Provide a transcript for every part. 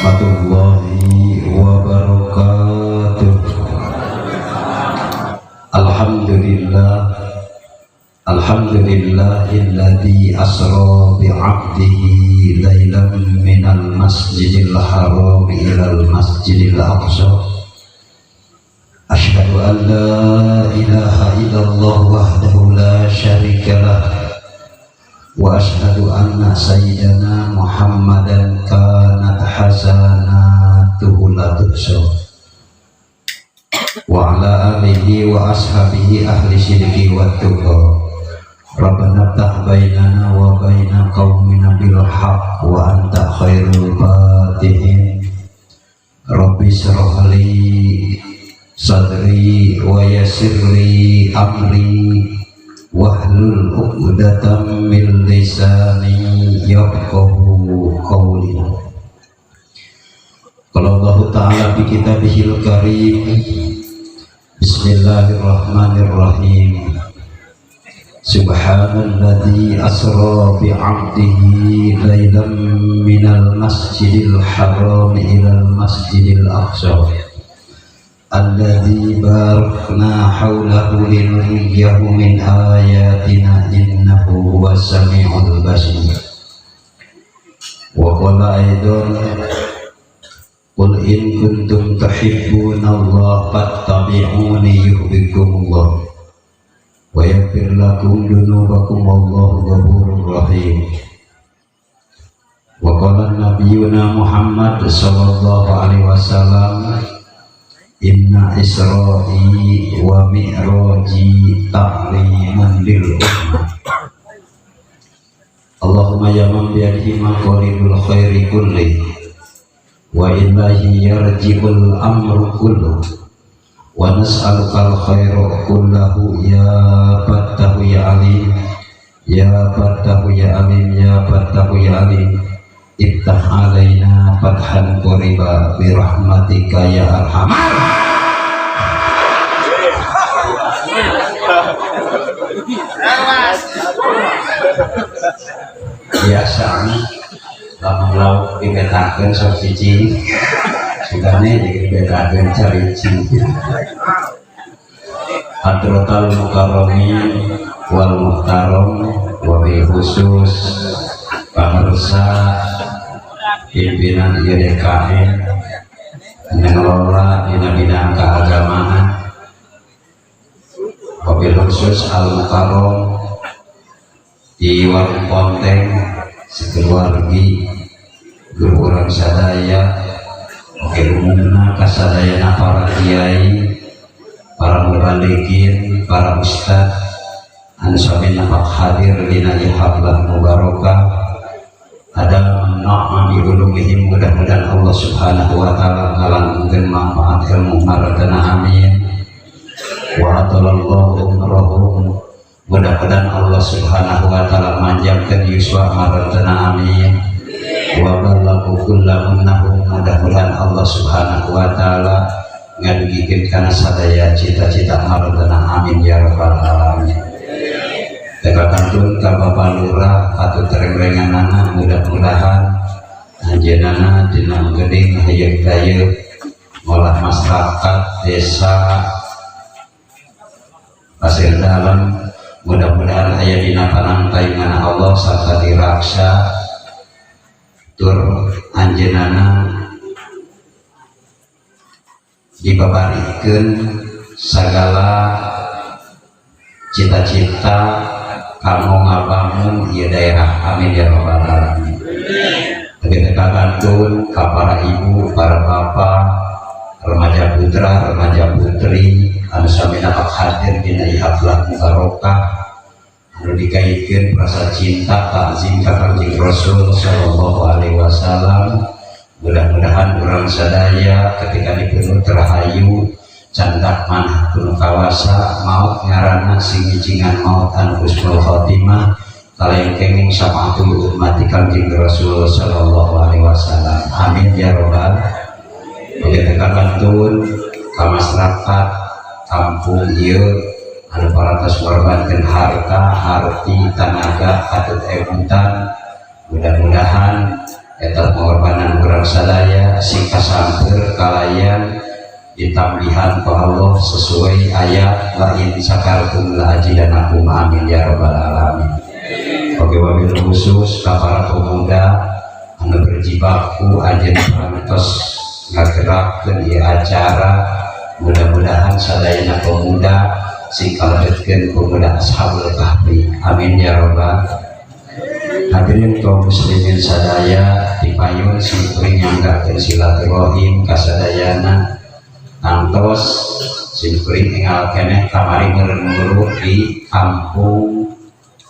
Warahmatullahi wabarakatuh. Alhamdulillah. Alhamdulillahilladzi asra bi'abdihi lailan minal masjidil haram ilal masjidil aqsa. Asyhadu an la ilaha illallah wahdahu la syarika lah wa asyhadu anna sayyidana Muhammadan kanat hasanatuhu la tuhsa wa ala alihi wa ashabihi ahli syirki wa tuqa. Rabbana ftah bainana wa baina qaumina bil haqq wa anta khairul fatihin. Rabbi shrah li sadri wa yassir li amri wahlul 'uqdatam min lisani yafqahu qawli. Qala Allah Ta'ala fi kitabihil karim. Bismillahirrahmanirrahim. Subhanalladzi asra bi'abdihi lailan minal masjidil haram ilal masjidil aqsa alladzi barakna hawlahu linuriyahu min ayatina innahu huwas samiul basir. Wa qala aidan: Qul in kuntum tuhibbunallaha fattabi'uni yuhibbukumullah wa yaghfir lakum dzunubakum wallahu ghafurur rahim. Wa qala nabiyuna Muhammad sallallahu alaihi wasallam: Inna isra'i wa mi'raji ta'limun lil ummah. Allahumma ya man biyadihi maqalidul khairi kulli wa ilahi yarji'ul amru kullu wa nas'alukal khaira kullahu ya fattahu ya alim, ya fattahu ya alim, ya fattahu ya alim. Iftah alaina fathan qariba bi rahmatika ya arhamar. Biasa lamun lauk dibetakeun sok cicing sugane jadi dibetakeun caricing. Hadratal mukarramin wal muhtaram, wabil khusus pangersa pimpinan IDKN mengelola dina bidang keagamaan, wabil khusus al mukarram di warung Ponteng sekeluargi guru urang sadaya, oke umumna kasadayana para kiai, para mubalighin, para ustad anu sami nampak hadir dina ieu haflah mubarakah. Ada menakma bi ulumihim, mudah-mudahan Allah Subhanahu wa taala ngalangkungkeun manfaat ilmu maradana, amin. Wa atalallahu umrahum, mudah-mudahan Allah Subhanahu wa taala manjangkeun yuswa maradana, amin. Wa ballagu kullamunnahum, mudah-mudahan Allah Subhanahu wa taala ngadugikeun kana sadaya cita-cita maradana, amin ya rabbal alamin. Teka kantun ka Bapak Lurah atau tereng-renganana, mudah-mudahan anjeunana dina geuning hayang dayeuh ngolah masyarakat desa Pasir Dalam, mudah-mudahan aya dina panangtayungan Allah sarta diraksa tur anjeunana dibabarikeun sagala cita-cita kanggo ngabangun ieu daerah, amin ya rabbal alamin. Teka kantun ka para ibu, para bapak, remaja putra, remaja putri anu sami nampak hadir dina ieu haflah mubarokah anu dikaitkeun rasa cinta ta'zim ka Kangjeng Rasul sallallahu alaihi wasallam. Mudah-mudahan urang sadaya ketika dipun terahayu candak manah kuno kawasa maut ngaranna sing ngicingan maut anu husnul khotimah kalayan kenging syafaatul ummati Kangjeng Rasul sallallahu alaihi wasallam, amin ya rabbal. Begitu kantun ka masyarakat kampung ieu anu parantos ngorbankeun harta, harti, tanaga, katut emutan, mudah-mudahan Eta pengorbanan urang sadaya sing kasamper kalayan ditambihan ku Allah sesuai ayat la in syakartum la azidannakum. Amin ya rabbal alamin. Oke, wabil khusus ka para pemuda anu berjibaku ajen parantos ngagerakkeun ieu acara, mudah-mudahan sadayana pemuda sing kalebetkeun pemuda Ashabul Kahfi. Amin ya rabbal. Hadirin kaum muslimin sadaya, dipayun simkuring nyanggakeun silaturahim kasadayana. Tangtos simkuring enggal keneh kamari meureun di kampung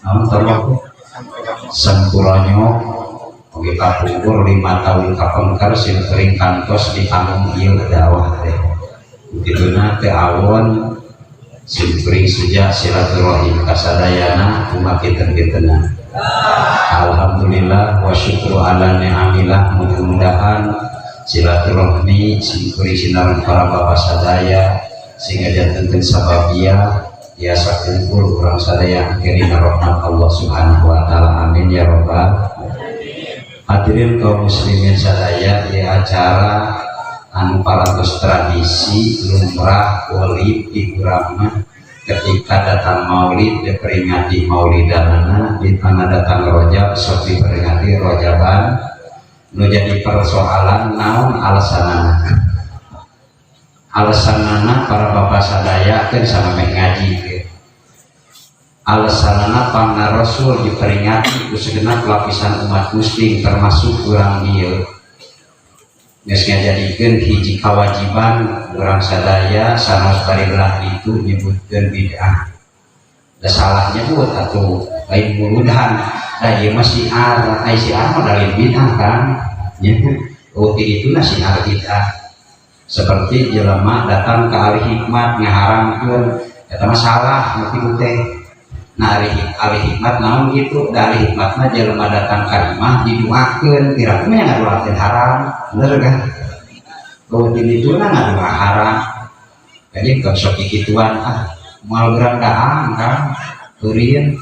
naon teh, Sempuronyok. Oge kapungkur 5 tahun kapengker simkuring kantos di panggung ieu dakwah teh. Begituna teh awon simkuring sejak silaturahim kasadayana kumaha kinten-kintenan. Alhamdulillah wa syukru ala ni'amillah. Mudah-mudahan silaturahmi simkuring sinareng para bapak sadaya sehingga jantenkeun sababia biasa kumpul urang sadaya dina rahmat Allah Subhanahu wa taala. Amin ya rabbal. Hadirin kaum muslimin sadaya, di acara anu parantos tradisi lumrah walid di urang mah, ketika datang maulid diperingati maulidanana, di mana datang rojab sok diperingati rojaban. Nu jadi persoalan naon alasanana? Alasanana para bapak sadaya kan sama meh ngaji ke. Alasanana pangna Rasul diperingati ku segenap lapisan umat muslim, termasuk urang dieu, geus ngajadikeun hiji kewajiban urang sadaya sanaos bari belah itu nyebutkeun bid'ah. Da salah nyebut atuh, lain muludan da ieu mah syiar, ai syiar mah lain bid'ah kan nya. Oh, itu nah syiar bid'ah, seperti jelema datang ke ahli hikmat ngaharamkeun, eta mah salah nu kitu teh. Nah, ahli hikmat naon gitu? Da ahli hikmat mah jelema datang ka imah diduakeun, kira mah ngaduakeun haram, bener kan? Oh, di ditu na ngadua haram. Jadi tong sok kikituan ah, moal gerang daang kan teurin.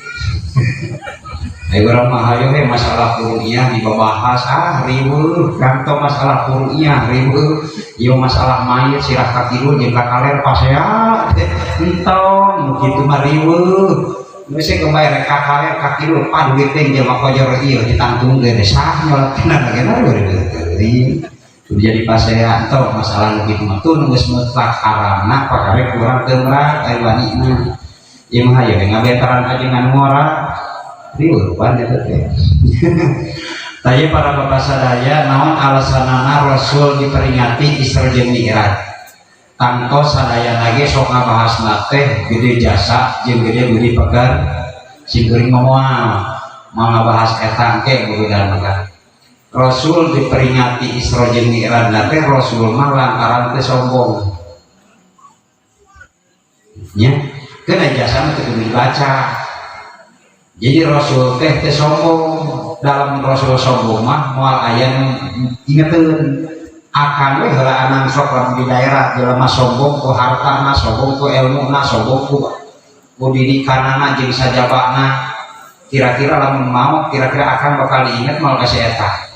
Ayo urang mah hayo we masalah furu'iyah dibahas, ah riweuh kan. Tong masalah furu'iyah riweuh ieu, masalah mayit sirah ka kidul jeung ka kaler pasea entong nu kitu mah riweuh. Geus kembali ka kaler ka kidul paduit teh jelema kojor ieu ditangtungkeun sah nyolatkeun ge riweuh teuing jadi pasea. Entong masalah nu kitu mah tuh, nu geus mutlak haramna pakare kurang teu merat ai wani mah. Ieu mah hayo ngabetaran ajengan ngora riweuh pan eta teh. Tanya para bapak sadaya, naon alasanana Rasul diperingati Isra jeung Mi'raj? Tangtos sadaya lagi sok ngabahas teh gede jasa jeung gede budi pegar. Simkuring moal mau ngabahas eta engke mudah maka Rasul diperingati Isra jeung Mi'raj teh, Rasul mah lantaran teh sombong nya, kena jasa mah teu kudu dibaca. Jadi Rasul teh teh sombong. Dalam Rasul sombong mah moal aya nu ingeteun akan we heula anang sok lamun di daerah jelema sombong ku hartana, sombong ku ilmuna, sombong ku didikanana jeung sajabana, kira-kira lamun mau kira-kira akan bakal diinget moal ka si eta?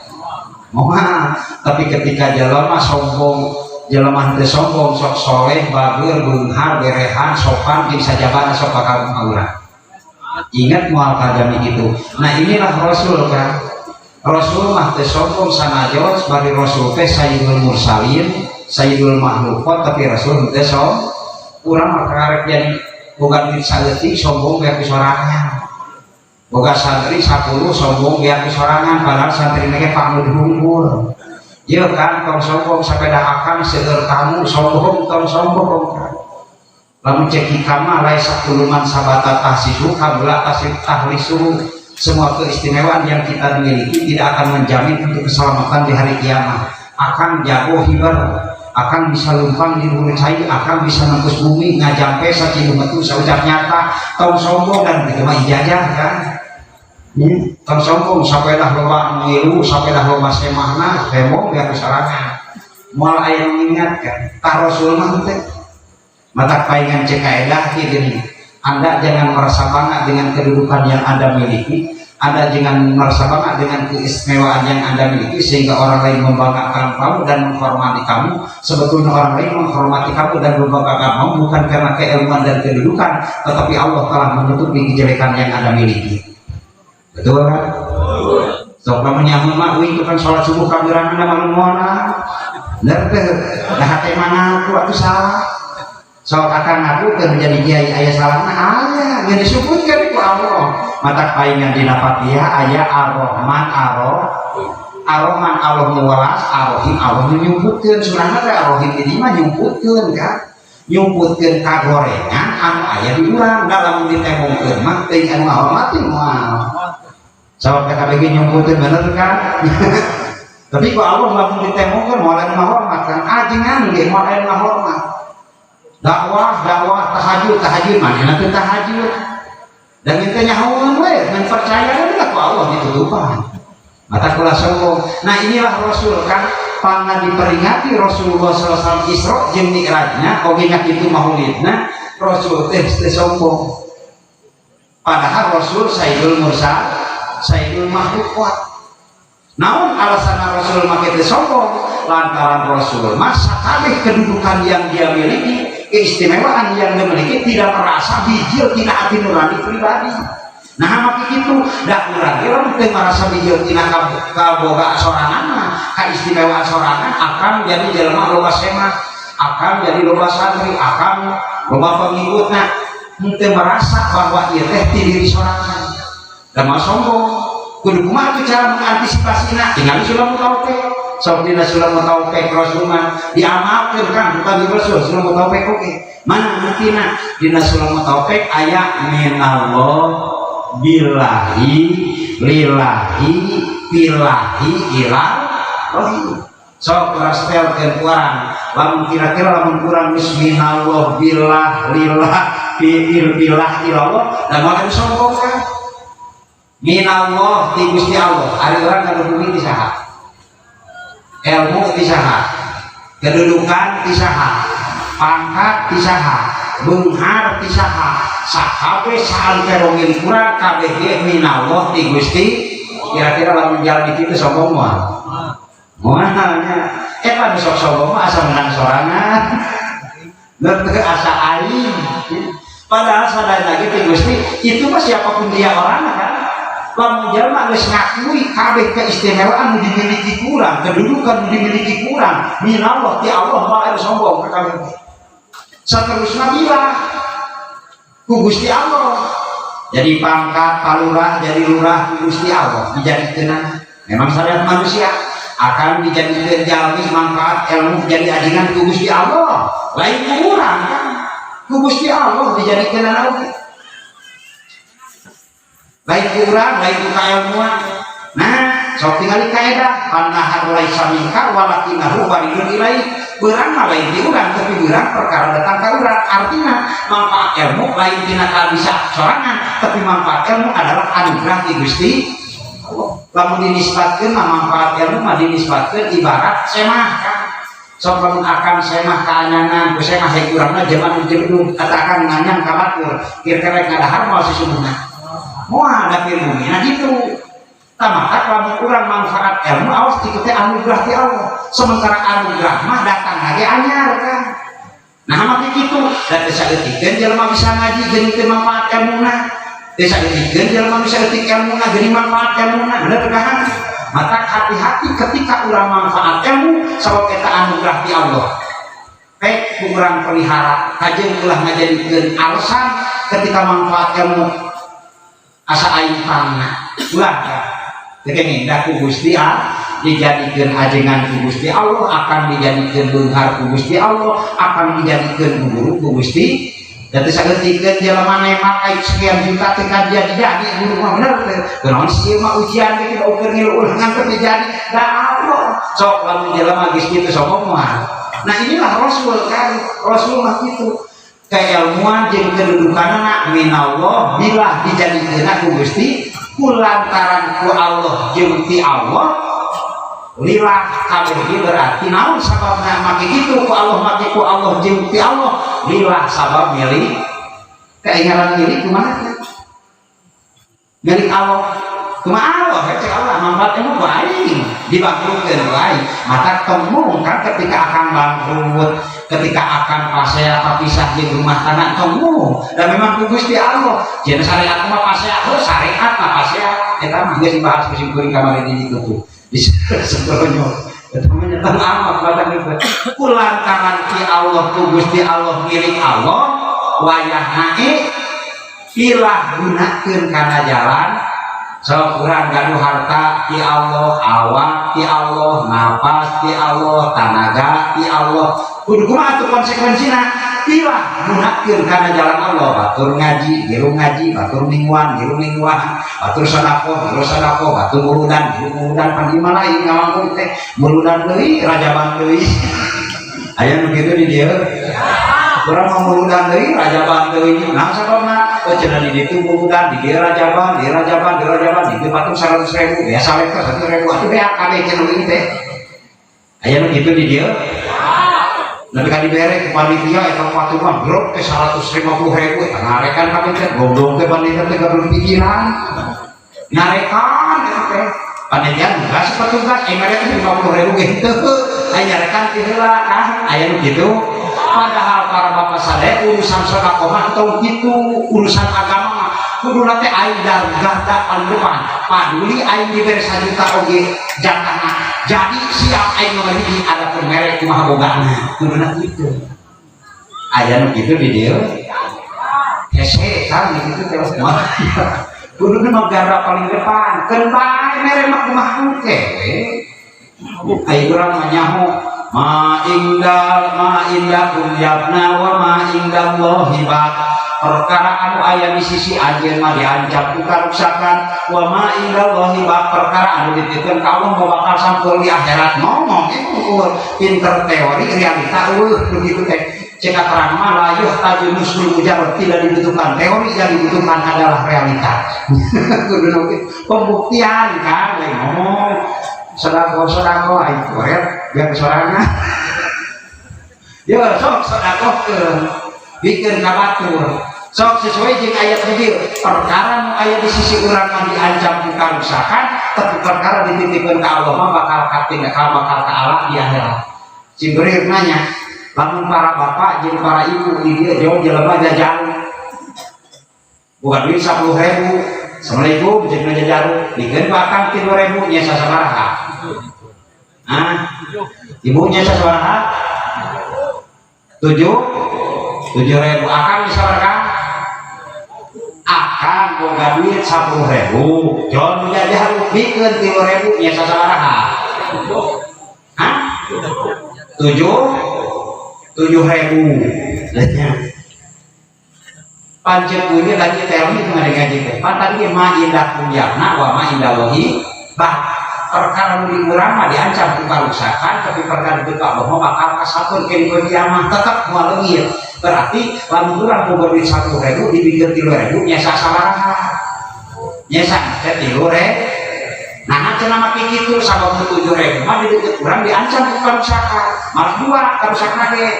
Moal. Tapi ketika jelema sombong, jelema henteu sombong, sok soleh, bager, beunghar, berehan, sopan jeung sajabana, sok bakal urang ingat moal kajami gitu. Nah, inilah Rasul kan. Rasul mah teh sombong sanajan bari Rasul teh sayyidul mursalin, sayyidul makhluqat, tapi Rasul teh som urang mah karek jadi boga duit saeutik sombong biar sorangan, boga santri 10 sombong biar sorangan, padahal santri ge pamud hungkul. Ieu kan tong sombong, sepeda akang seueur tamu sombong, tong sombong kan. Lamun cek hikam mah laisa kullu man sabata tahsisu kabla tahlisuhu, semua keistimewaan yang kita miliki tidak akan menjamin untuk keselamatan di hari kiamat. Akan jago hiber, akan bisa lumpang di luhur cai, akan bisa nembus bumi ngajampe sacilu metu saucap nyata. Tong sombong dan itu mah ijazah kan ya. Tong sombong, sapedah loba ngilu, sapedah loba semahna remong biar kesarangan moal aya mengingatkan. Tah, Rasul mah teh mata paingan cek kaedah gini. Anda jangan merasa bangga dengan kedudukan yang Anda miliki. Anda jangan merasa bangga dengan keistimewaan yang Anda miliki sehingga orang lain membanggakan kamu dan menghormati kamu. Sebetulnya orang lain menghormati kamu dan membanggakan kamu bukan karena keilmuan dan kedudukan, tetapi Allah telah menutupi kejelekan yang Anda miliki. Betul kan? Sok lamun nyaho mah euy, itu kan sholat subuh kabeurang anda malu moal. Bener teu? Da hate mana aku atuh salah. Sok akang ngaku keur menjadi kiai aya salahna, aya geus disebutkeun ku Allah. Matak paingan dina Fatihah aya Ar-Rahman, Ar-Rahman Allah nu welas, Ar-Rahim Allah nu nyumputkeun. Surahna teh Ar-Rahim di dieu mah nyumputkeun kan. Nyumputkeun kagorengan anu aya di urang, da lamun ditembongkeun mah teuing anu ngahormati moal. Sok kata bagi nyumputkeun, bener kan? Tapi ku Allah lamun ditembongkeun moal anu ngahormat kan, ajengan ge moal anu ngahormat. Dakwah, dakwah, tahajud, tahajud, mana teu tahajud. Dan kita nyahoeun we, mun percaya we ku Allah ditutupan. Mata kula sombong. Nah, inilah Rasul kan, pangna diperingati Rasulullah SAW Isra jeung Mi'rajna, oge nya kitu maulidna, Rasul teh teu sombong. Padahal Rasul Sayyidul Mursal, Sayyidul Makhluqat. Naon alasan Rasul make teu sombong? Lantaran Rasul mah sakabeh kedudukan yang dia miliki, keistimewaan yang dia miliki, tidak merasa bijil tina hati nurani pribadi. Nah, make kitu, da urang ge lamun teu merasa bijil tina kaboga sorangan mah, kaistimewaan sorangan, akan jadi jelema loba semah, akan jadi loba santri, akan loba pengikutna. Henteu merasa bahwa ieu teh ti diri sorangan. Da mah sombong. Kudu kumaha tuh cara mengantisipasina? Tinggal sulam taufik. Sok dina sulam taufik Rasul mah diamalkeun kan, bukan di Rasul sulam taufik oke. Mana buktina? Dina sulam taufik aya minallah billahi lillahi fillahi ilallahi. Sok urang setelkeun kurang, lamun kira-kira lamun kurang geus minallah billah lillah fi'il billah ilallah dan moal sombong kan. Minallah ti Gusti Allah. Ari urang kaduduki ti saha? Ilmu ti saha? Kedudukan ti saha? Pangkat ti saha? Beunghar ti saha? Sakabeh saantero milik urang kabeh ge minallah ti Gusti. Kira-kira lamun jalan di kitu sombong moal? Moal nya. Eta nu sok sombong mah asa menang sorangan. Bener asa aing. Padahal sadar lagi ti Gusti itu mah, siapapun dia orangnya kan. Lamun jelema geus ngakui kabeh keistimewaan nu dimiliki kurang, kedudukan nu dimiliki kurang, minallah ti Allah, moal anu sombong ka kabeh. Saterusna billah ku Gusti Allah. Jadi pangkat palurah, jadi lurah ku Gusti Allah dijadikeun. Memang syariat manusia akan dijadikan jalmi manfaat ilmu jadi ajengan ku Gusti Allah, lain ku urang kan, ku Gusti Allah dijadikeun oge, lain ku urang, lain ku kailmuan. Nah, sok tingali kaedah an-nahar laisa minka walakinahu waridun ilaik. Beurang mah lain di urang, tapi beurang perkara datang ka urang. Artinya manfaat ilmu lain tina bisa sorangan, tapi manfaat ilmu adalah anugerah di Gusti Allah. Lamun dinisbatkeun mah, manfaat ilmu mah dinisbatkeun ibarat semah kan. Sok lamun akan semah kaanyangan ku semah hek urangna zaman jedug kata akan nganyang ka batur, kira-kira rek ngadahar moal sesungguhna? Moal, da bumi. Nah gitu. Tamatak lamun urang manfaat ilmu, awas, itu teh anugerah ti Allah. Sementara anugerah mah datang lagi anyar kan. Nah, make kitu dan teu saeutikeun jelema bisa ngaji geuning teu manfaat ilmuna. Teu saeutikeun jelema bisa eutik ilmuna geuning manfaat ilmuna, bener kan? Maka hati-hati ketika urang manfaat ilmu, sabab eta anugerah ti Allah. Pek ku urang pelihara, kajeun ulah ngajadikeun alasan ketika manfaat ilmu asa aing pangna. Ulah kan. Teu da ku Gusti Allah dijadikeun ajengan ku Gusti Allah, akan dijadikeun beunghar ku Gusti Allah, akan dijadikeun guru ku Gusti. Da teu saeutikeun jelema nemak aya sekian juta teu jadi jadi guru mah, bener teu? Kunaon sih ieu mah ujian ge kita ukur ngilu ulangan teu jadi da Allah. Sok lamun jelema geus kitu sombong mah. Nah, inilah Rasul kan, Rasul mah kitu. Keilmuan jeung kedudukanna minallah billah dijadikeun ku Gusti, kulantaran ku Allah jeung ti Allah lillah kabeh ieu. Berarti naon sababna make kitu ku Allah, make ku Allah jeung ti Allah lillah? Sabab milik, keinginan milik kumaha teh? Milik Allah. Kumaha Allah cek Allah manfaat mah ku aing dibangkrutkeun ku aing. Maka tong kan ketika akan bangkrut, ketika akan pasea papisah jeung rumah tangga, tong dan memang ku Gusti Allah. Jeung syariat mah pasea heuh, syariat mah pasea eta mah geus dibahas ku simkuring kamari di ditu tuh. Di sebelumnya eta mah nyata amat badak itu. Kulantaran ti Allah ku Gusti Allah milik Allah, wayahna pilah gunakeun kana jalan. Sok urang gaduh harta ti Allah, awak ti Allah, napas ti Allah, tanaga ti Allah, kudu kumaha atuh konsekuensina? Pilah gunakeun kana jalan Allah. Batur ngaji, giru ngaji, batur mingguan, giru mingguan, batur sedekah, giru sedekah, batur muludan, giru muludan. Pan di lain ngawangkung teh muludan deui, rajaban deui. Aya nu kitu di dieu? Urang mau muludan deui, rajaban deui. Nah, sababna? Oh, cenah di ditu muludan, di dieu rajaban, di rajaban, di rajaban, di dieu patung 100.000, biasa we 100.000 atuh beak kabeh cenah ieu teh. Aya nu kitu di dieu? Nepi ka dibere ku panitia eta patungan grok teh 150.000, eta ngarekan kabeh teh, goblok teh panitia teh gaduh pikiran. Ngarekan eta teh. Panitia nugas petugas, eh mereka teh 50.000 ge henteu. Aya nyarekan ti heula kan, aya nu kitu. Padahal para bapak sadaya, urusan sedekah mah tong kitu, urusan agama mah kuduna teh aing garda paling depan. Paduli aing dibere 1 juta oge jatahna. Jadi siap aing nomor hiji, adapun mere kumaha bogana. Kuduna kitu. Aya nu kitu di dieu? Hese kan gitu teh mah. Kuduna mah garda paling depan. Keun bae mere mah kumaha engke we. Ayo urang mah nyaho ma indal ma indakum yafna wa ma indallahi baq, perkara anu aya di sisi anjeun mah diancam ku karuksakan, wa ma indallahi baq, perkara anu dititipkeun ka Allah mah bakal sampul di akhirat. Ngomong itu pinter teori, realita eueuh. Begitu teh cek terang mah la yuhtaju nusul mujarrad, tidak dibutuhkan teori, yang dibutuhkan adalah realita. Kudu pembuktian kan. Lain ngomong sedekah sedekah, aing koret biar sorangan ya. Sok sedekahkeun, bikeun ka batur. Sok sesuai jeung ayat di dieu, perkara nu aya di sisi urang mah diancam ku karusakan, tapi perkara dititipkeun ka Allah mah bakal katinggal, bakal ka Allah di akhirat. Ciberir nanya, lamun para bapak jeung para ibu di dieu jauh jelema jajan bukan duit 10.000, "Assalamualaikum," jeung jajaru, bikeun ku akang 3.000, nya sasabaraha? Ah, ibunya sasabaraha? Tujuh, 7.000. Akang bisa berkah? Akang boga duit 10.000, jual nu jajaru, bikeun 3.000, nya sasabaraha? Hah? Tujuh, 7.000. Pancet kuenya tadi teori itu ada ngaji teh. Pan tadi ma indakum yafna wa ma indallahi baq, perkara nu di urang mah diancam ku karusakan, tapi perkara di Allah mah bakal kasatun ke di kiamat, tetep moal leungit. Berarti lamun urang boga duit 10.000, dibikeun 3.000, nya sasabaraha? Nya teh 3.000. Nah, cenah mah kitu, sabab nu 7.000 mah di deukeut urang diancam ku karusakan, malah dua karusakan ge.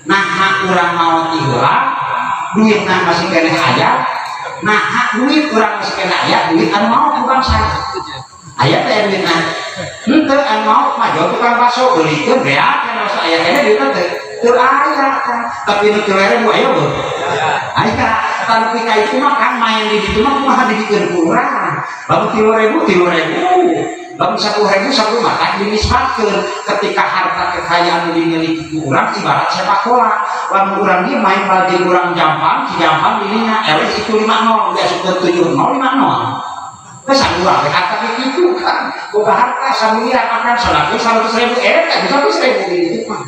Nah, hak urang maot heula, duitna masih keneh aya. Nah, hak duit urang masih keneh aya, duit anu maot ku bangsa aya teh duitna henteu. Anu maot mah jauh tukang bakso beulikeun beak kan bakso, aya keneh duitna teu? Teu aya kan. Tapi nu 3.000 aya beuh? Aya. Tapi ka itu mah kan main di ditu mah kumaha dibikeun ku urang. Lamun 3.000, 3.000, lamun 10.000, 10, maka dinisbatkeun ketika harta kekayaan nu dimiliki ku urang ibarat sepak bola. Lamun urang ieu main bal jeung urang jampang, si jampang ininya eleh itu 5-0, diasupkeun 7-0, 5-0. Geus sarua we harta kitu kan. Boga harta samiliar makan sedekah 100.000, eh 100.000 di ditu mah.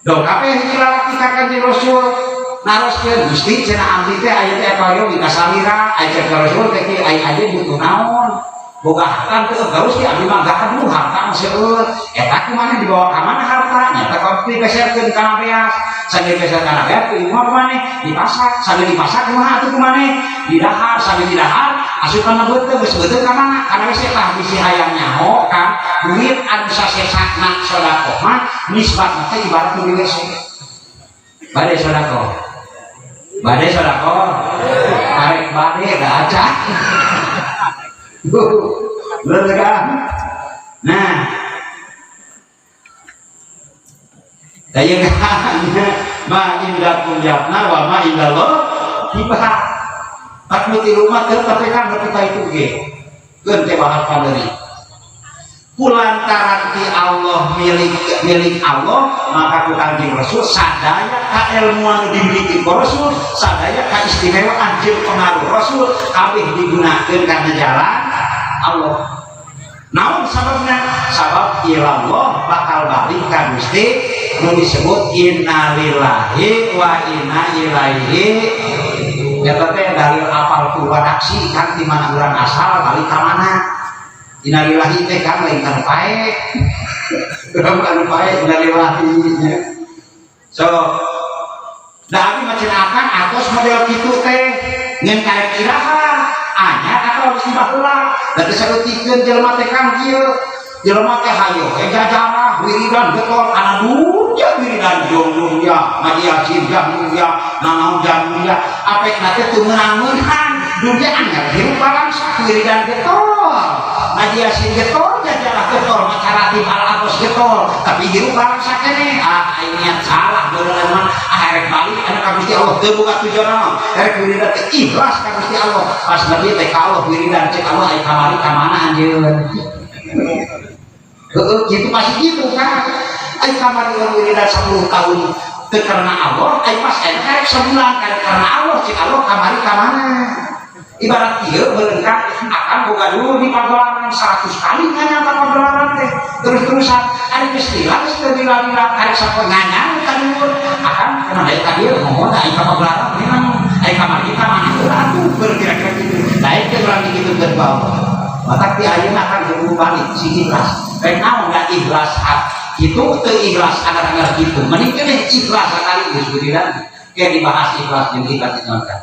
Dong kabeh hiji lalaki ka Kanjeng Rasul naroskeun, "Gusti," cenah, "abdi teh aya teh peryogi ka salira." Aya cek Rasul teh kieu, "Aya aja butuh naon? Boga harta teu?" "Gaus ki abdi mah gaduh harta mah seueur." Eta kumaha, dibawa ka mana harta? Nyata kalau dipeserkeun kana beas, sambil peser kana beas ku ibu mah kumaha? Dipasak. Sambil dipasak kumaha atuh kumaha? Didahar. Sambil didahar asup kana beuteung, geus beuteung ka mana? Kana WC. Tah, bisi hayang nyaho kan, duit anu sasesana sedekah mah nisbatna teh ibarat di WC. Bade sedekah? Bade sedekah? Arek bade da acan. Bener kan? Nah, daya ma indakum yafna wa ma indallah tiba. Tak di rumah teu tapi kan ketika itu ge. Keun teh bahas pandeuri. Kulantaran ti Allah milik milik Allah, maka ku Kanjeng Rasul sadaya kailmuan nu dimiliki ku Rasul, sadaya kaistimewaan jeung pengaruh Rasul kabeh digunakeun kana jalan Allah. Naon sababna? Sabab ilallah bakal balik ka Gusti nu disebut innalillahi wa inna ilaihi. Eta teh dalil apal ku redaksi kan, di mana urang asal balik ka mana. Innalillahi teh kan lain kanu pae. Urang kanu pae innalillahi nya. So, da abi mah cenah akan atos model kitu teh ngan karek iraha anyar atau harus dibaheula. Da teu saeutikeun jelema teh kan kieu. Jelema teh hayo we jajarah wiridan getol kana dunya, wiridan jong dunya, ngaji yasin jam dunya, nanaon jam dunya, apekna teh teu meunang-meunang dunya anyar hirup balangsa wiridan getol, ngaji yasin getol, jajarah getol, maca ratib al atos getol, tapi hirup balangsa keneh. Ah, aing niat salah beureun mah. Ah, erek balik anu ka Gusti Allah teu boga tujuan naon, erek wiridan teh ikhlas ka Gusti Allah. Pas nabi teh ka Allah wiridan, cek Allah, "Ai kamari ka mana anjeun?" Heeh, gitu pasti gitu kan. Ai kamari urang wiridan 10 tahun teu karena Allah, ai pas aya karek sebulan karek karena Allah, cek Allah, "Kamari ka mana?" Ibarat ieu meureun kan akan boga dulu di pagelaran 100 kali nganyang ka pagelaran teh terus-terusan, ari geus lila geus teu lila-lila, karek sapoe nganyang ka dhuwur akan kana deui ka dieu ngomong ai ka pagelaran memang ai kamari ka mana heula atuh kira-kira gitu. Lain teh urang digitukeun ku Allah. Matak ti ayeuna kan kudu balik si ikhlas. Rek naon da ikhlas itu teu ikhlas agar-agar gitu. Mending keneh ikhlas sakali geus wiridan. Kayak dibahas ikhlas jeung ikhlas itu kan.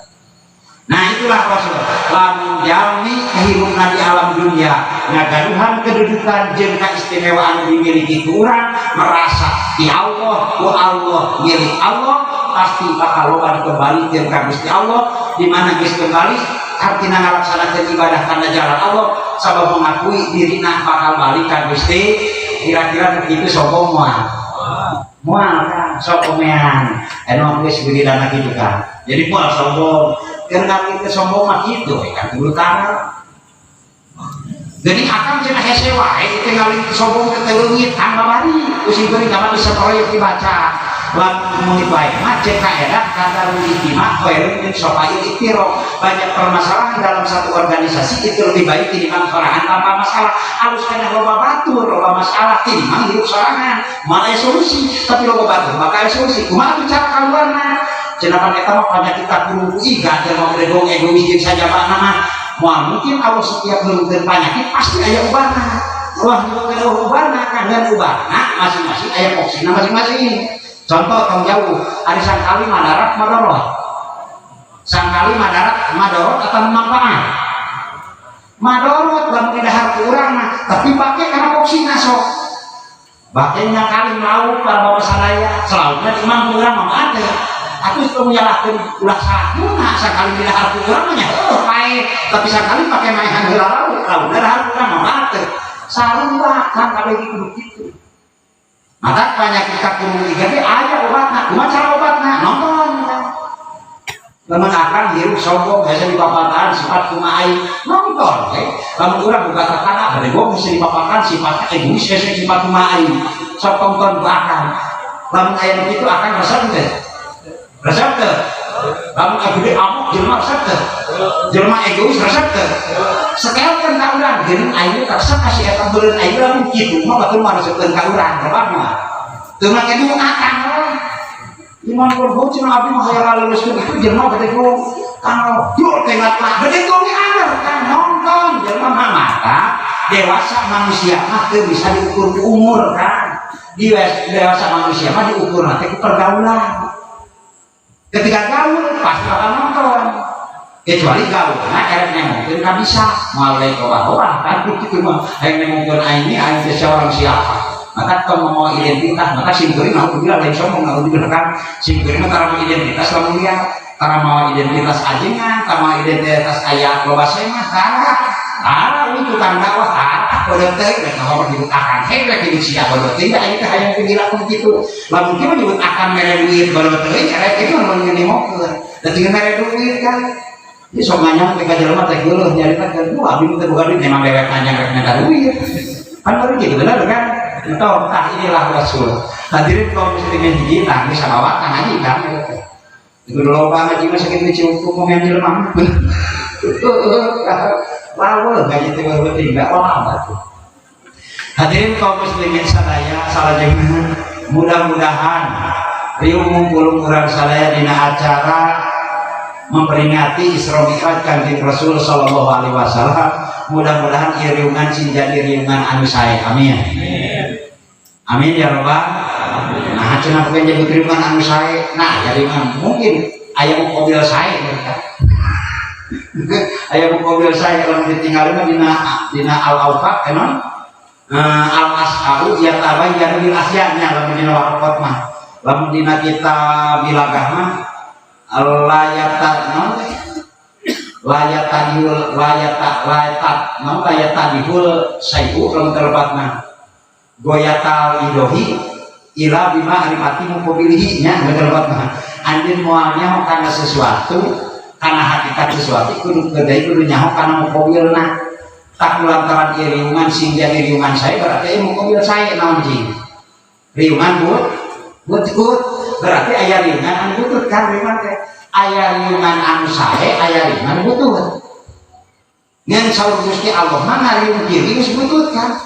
Nah, itulah Rasul. Lamun jalmi hirupna di alam dunia ngagaduhan kedudukan jeung kaistimewaan dimiliki ku urang, merasa di Allah, ku Allah, milik Allah, pasti bakal loba dikembalikan ka Gusti Allah. Di mana geus kembali artinya ngalaksanakeun ibadah kana jalan Allah sabab mengakui dirina bakal balik ka Gusti. Kira-kira begitu sombong moal? Moal kan sok komean anu geus wiridana kitu kan. Jadi moal sombong. Keur ngarti teh sombong mah kitu we kan kudu tanah. Jadi akang cenah hese wae tinggal sombong ke teu leungit kan babari using geuring kapan bisa proyek dibaca. Lamun muni bae mah cek kaedah kadarul ijtima khairun min sofail iftiraq. Banyak permasalahan dalam satu organisasi itu lebih baik tinimbang sorangan tanpa masalah. Halus keneh loba batur loba masalah tinimbang hirup sorangan moal aya solusi, tapi loba batur maka aya solusi. Kumaha atuh cara kaluarna? Cenah pan eta mah penyakit kudu iga jelema bedong egois jeung sajabana mah moal mungkin. Allah setiap nurunkeun penyakit pasti aya ubarna. Wah, nyebutkeun ubarna kan dan ubarna masing-masing aya opsina masing-masing. Contoh tong jauh, ari sangkali madarat madorot. Sangkali madarat madorot atau manfaat? Madorot lamun didahar ku urang mah, tapi pake karena opsina sok. Bake nyangkali lauk para bapak sadaya, selautna di imam ku urang mah teh. Atuh tong nyalahkeun ulah salah guna, sangkali didahar ku urang mah nya heuh pae, tapi sangkali pake maehan heula lauk, laukna dahar ku urang mah teh. Sarua kan kabeh kudu kitu. Maka penyakit kakurung iga ge aya obatna. Kumaha cara obatna? Nonton kan. Lamun akang hirup sombong hese dipapatahan sifat kumaha aing, nonton we. Lamun urang boga tetangga bade hese dipapatahan sifatna egois hese sifat kumaha aing. Sok tonton ku akang. Lamun aya nu kitu akang resep teh? Resep teh? Lamun gede amuk jelema resep teh? Jelema egois resep teh? Sekelkeun ka urang geuning aing resep ka si eta beureun aing lamun kitu mah batur mah resepkeun ka urang rebab mah. Teu make nu akang we. Iman korban cenah abdi mah hayang ngaleuskeun itu jelema gede gong. Kana dul teh ngatulah gede gong ge anger kan nonton jelema mah mata dewasa manusia mah teu bisa diukur ku umur kan. Dewasa manusia mah diukur teh ku pergaulan. Ketika gaul pasti bakal nonton. Kecuali gaul nah erek nemongkeun ka bisa moal lain loba-loba kan kitu mah hayang nemongkeun aing ini aing teh seorang siapa. Maka kalau mau identitas maka sim kuring naudzubillah lain sombong naudzubillah kan sim kuring mah tara mau identitas lamun lihat tara mau identitas ajengan, tara mau identitas aya loba semah tara. Ah, ini tukang dakwah, ah, bodoh teuing, rek ngomong nyebut akang hei, rek nyebut sia bodoh teuing, aing teh hayang teu dilakukan kitu. Lamun kieu mah nyebut akang mere duit bodoh teuing, rek itu mah ngeunimokeun. Da tinggal mere duit kan. Ini sok nganyang teh ka jelema teh geuleuh nyarita kan, wah, abdi teh boga duit, memang dewek nganyang rek minta duit. Kan baru gitu bener kan? Entah, tah inilah Rasul. Hadirin kaum muslimin hiji, nah ini sama waktu ngaji kan. Itu loba ngaji mah sakit cukup komen jelema. Lalu ngaji teh penting enggak lama tuh. Hadirin kaum muslimin sadaya, salajengna mudah-mudahan riung ngumpul urang sadaya dina acara memperingati Isra Mi'raj Kanjeng Rasul sallallahu alaihi wasallam. Mudah-mudahan ieu riungan sing jadi riungan anu sae. Amin. Amin ya robbal. Nah, cenah bukan jadi riungan anu sae. Nah, ya riungan mungkin aya mobil sae mereka. Aya mobil sae kalau ditinggalin mah dina dina al aufaq enon al as'au yatabayyanu bil asyanya lamun dina warqat mah. Lamun dina kita bilagah mah layata non layatadihul layata layatat non layatadihul sayu lamun terlepat mah goyatal idohi ila bima arifati muqabilihi nya lamun terlepat mah anjeun moal nyaho kana sesuatu, kana hakikat sesuatu, kudu kedai kudu nyaho kana muqabilna. Tak lantaran ieu riungan sing jadi riungan saya, berarti ieu muqabil saya naon jing riungan but butut, berarti aya riungan anu butut kan. Riungan teh aya riungan anu sae, aya riungan butut. Ngan saur Gusti Allah mah ngariung kieu geus butut kan,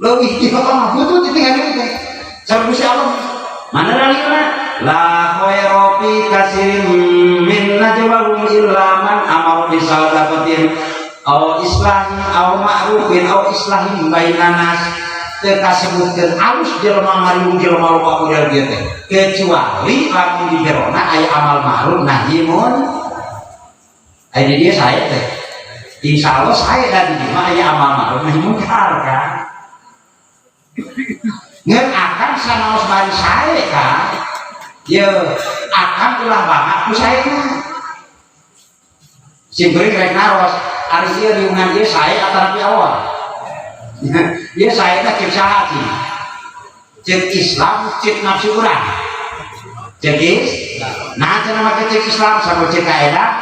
leuwih ti mah butut itu ngariung teh saur Gusti Allah. Mana dalilna? La khaira fi katsirin min najwahum illa man amara bi sadaqatin aw islahin aw ma'rufin aw islahin bainan nas. Teu kasebutkeun alus jelema ngariung jelema loba model kieu teh kecuali lamun di jerona aya amal ma'ruf nahi munkar. Aya di dieu sae teh, insyaallah sae da di dieu mah aya amal ma'ruf nahi munkar kan. Ngan akan sanaos bari sae kan ye akan ulah banget ku saena. Sim kuring rek naros, ari ieu riungan ieu sae atanapi awal ieu sae teh? Cek saha sih? Cek Islam, cek nafsu urang? Cek Islam. Nah, cenah make cek Islam sama cek kaedah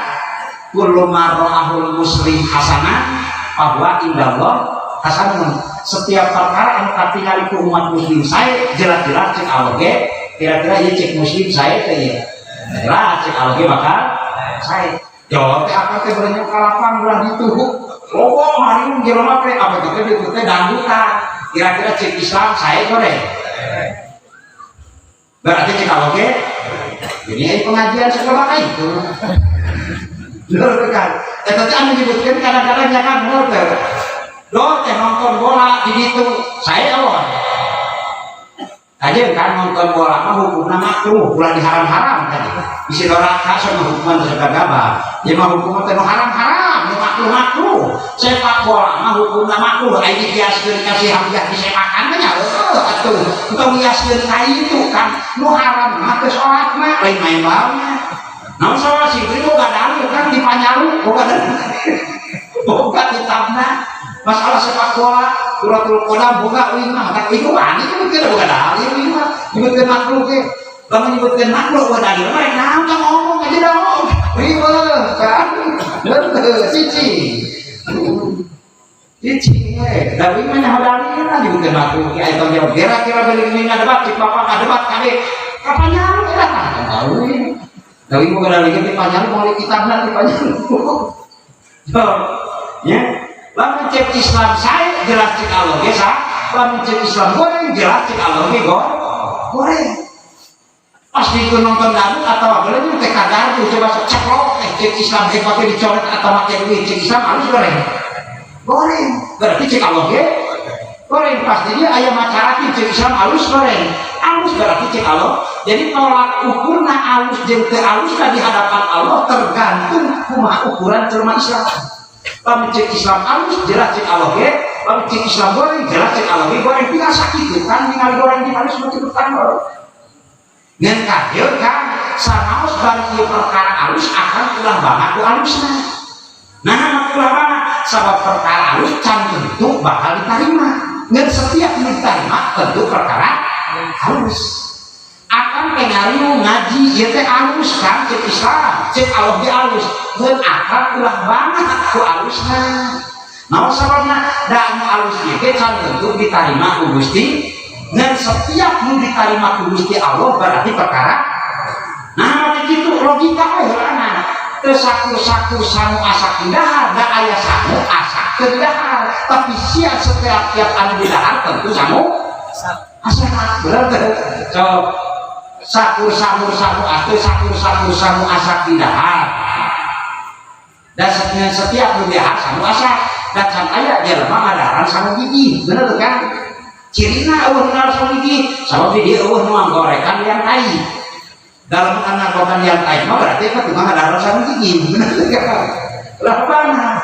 kullu ma ra'ahul muslim hasanah fahuwa indallah hasanun. Setiap perkara anu katingali ku umat muslim sae, jelas-jelas cek Allah ge kira-kira ieu cek muslim sae teh ieu jelas cek Allah ge bakal sae. Jawab teh apa teh berenyuk ka lapang ulah dituhuk lobo hari jelema teh apa teh ditu teh dangdutan, kira-kira cek Islam sae goreng? Berarti cek Allah ge ini ai pengajian sekolah itu. Bener kan? Eta teh anu nyebutkeun kadang-kadang ya kan bener teh. Do teh nonton bola di ditu, sae awon. Kajeun kan nonton bola mah hukumna makruh, ulah diharam-haram tadi. Bisi doraka sok hukuman teh gabah. Ieu mah hukumna teh nu haram-haram, nu makruh-makruh. Sepak bola mah hukumna makruh, ai dikiaskeun ka si hadiah disepakan mah nya heueuh atuh. Entong ngiaskeun ka itu kan, nu haram mah teh salatna, lain main balna. Naon salah sih, boga dalil kan di Panyalu, boga dalil. Boga kitabna. Masalah sepak bola, Suratul Qadam boga uing mah, tak itu wani nyebutkeun boga dalil uing mah, nyebutkeun makruh ge. Lamun nyebutkeun makruh boga dalil mah naon tah ngomong aja dah ngomong. Ribet kan. Betul, cici. Cici we. Da uing mah nyaho dalil lah nyebutkeun makruh ge aya tong jawab. Kira-kira beli ini ngadebat cik bapak ngadebat kabeh. Kapan nyaho eta tah tahu ini. Da uing boga dalil ge di Panyalu moal kitabna di Panyalu. So, ya. Lamun cek Islam sae jelas cek Allah ge sae. Lamun cek Islam goreng jelas cek Allah ge goreng. Pas itu nonton dangdut atau apa lagi teh kadar tuh coba sok ceklok teh cek Islam ge pake dicoret atau make duit, cek Islam harus goreng. Goreng. Berarti cek Allah ge goreng. Pasti dia aya macarati cek Islam halus goreng. Halus berarti cek Allah. Jadi tolak ukurna alus jeung teu alus di hadapan Allah tergantung kumaha ukuran jelema Islam. Lamun cek Islam alus jelas cek Allah ge, lamun cek Islam goreng jelas cek Allah ge goreng. Tinggal sakit kan ningali goreng di halus mah cukup kan. Ngan kajeun kan sanaos bari ieu perkara alus akan ulah banget ku alusna. Nah, ulah banget. Sabab perkara alus can tentu bakal diterima. Ngan setiap diterima tentu perkara halus. Akan ngariung ngaji ieu teh alus kan cek Islam, cek Allah ge alus. Ngan akang ulah banget ku alusna. Naon sababna? Da anu alus ieu ge can tentu ditarima ku Gusti. Ngan setiap nu ditarima ku Gusti Allah berarti perkara. Nah, kitu logika we heulana. Teu sakur-sakur sangu asak didahar, da aya sangu asak teu didahar. Tapi sia setiap tiap anu didahar tentu sangu asak. Bener teu? So, sakur sakur sangu teu sakur-sakur sangu asak didahar. Dan setiap nu didahar sangu asak. Dan can aya jelema ngadaharan sangu gigih, bener teu kan? Cirina euweuh nu sangu gigih, sabab di dieu euweuh nu nggorekan liang tai. Dalam anak gorekan liang tai mah berarti kan tukang ngadaharan sangu gigih, bener teu kan? Lah mana?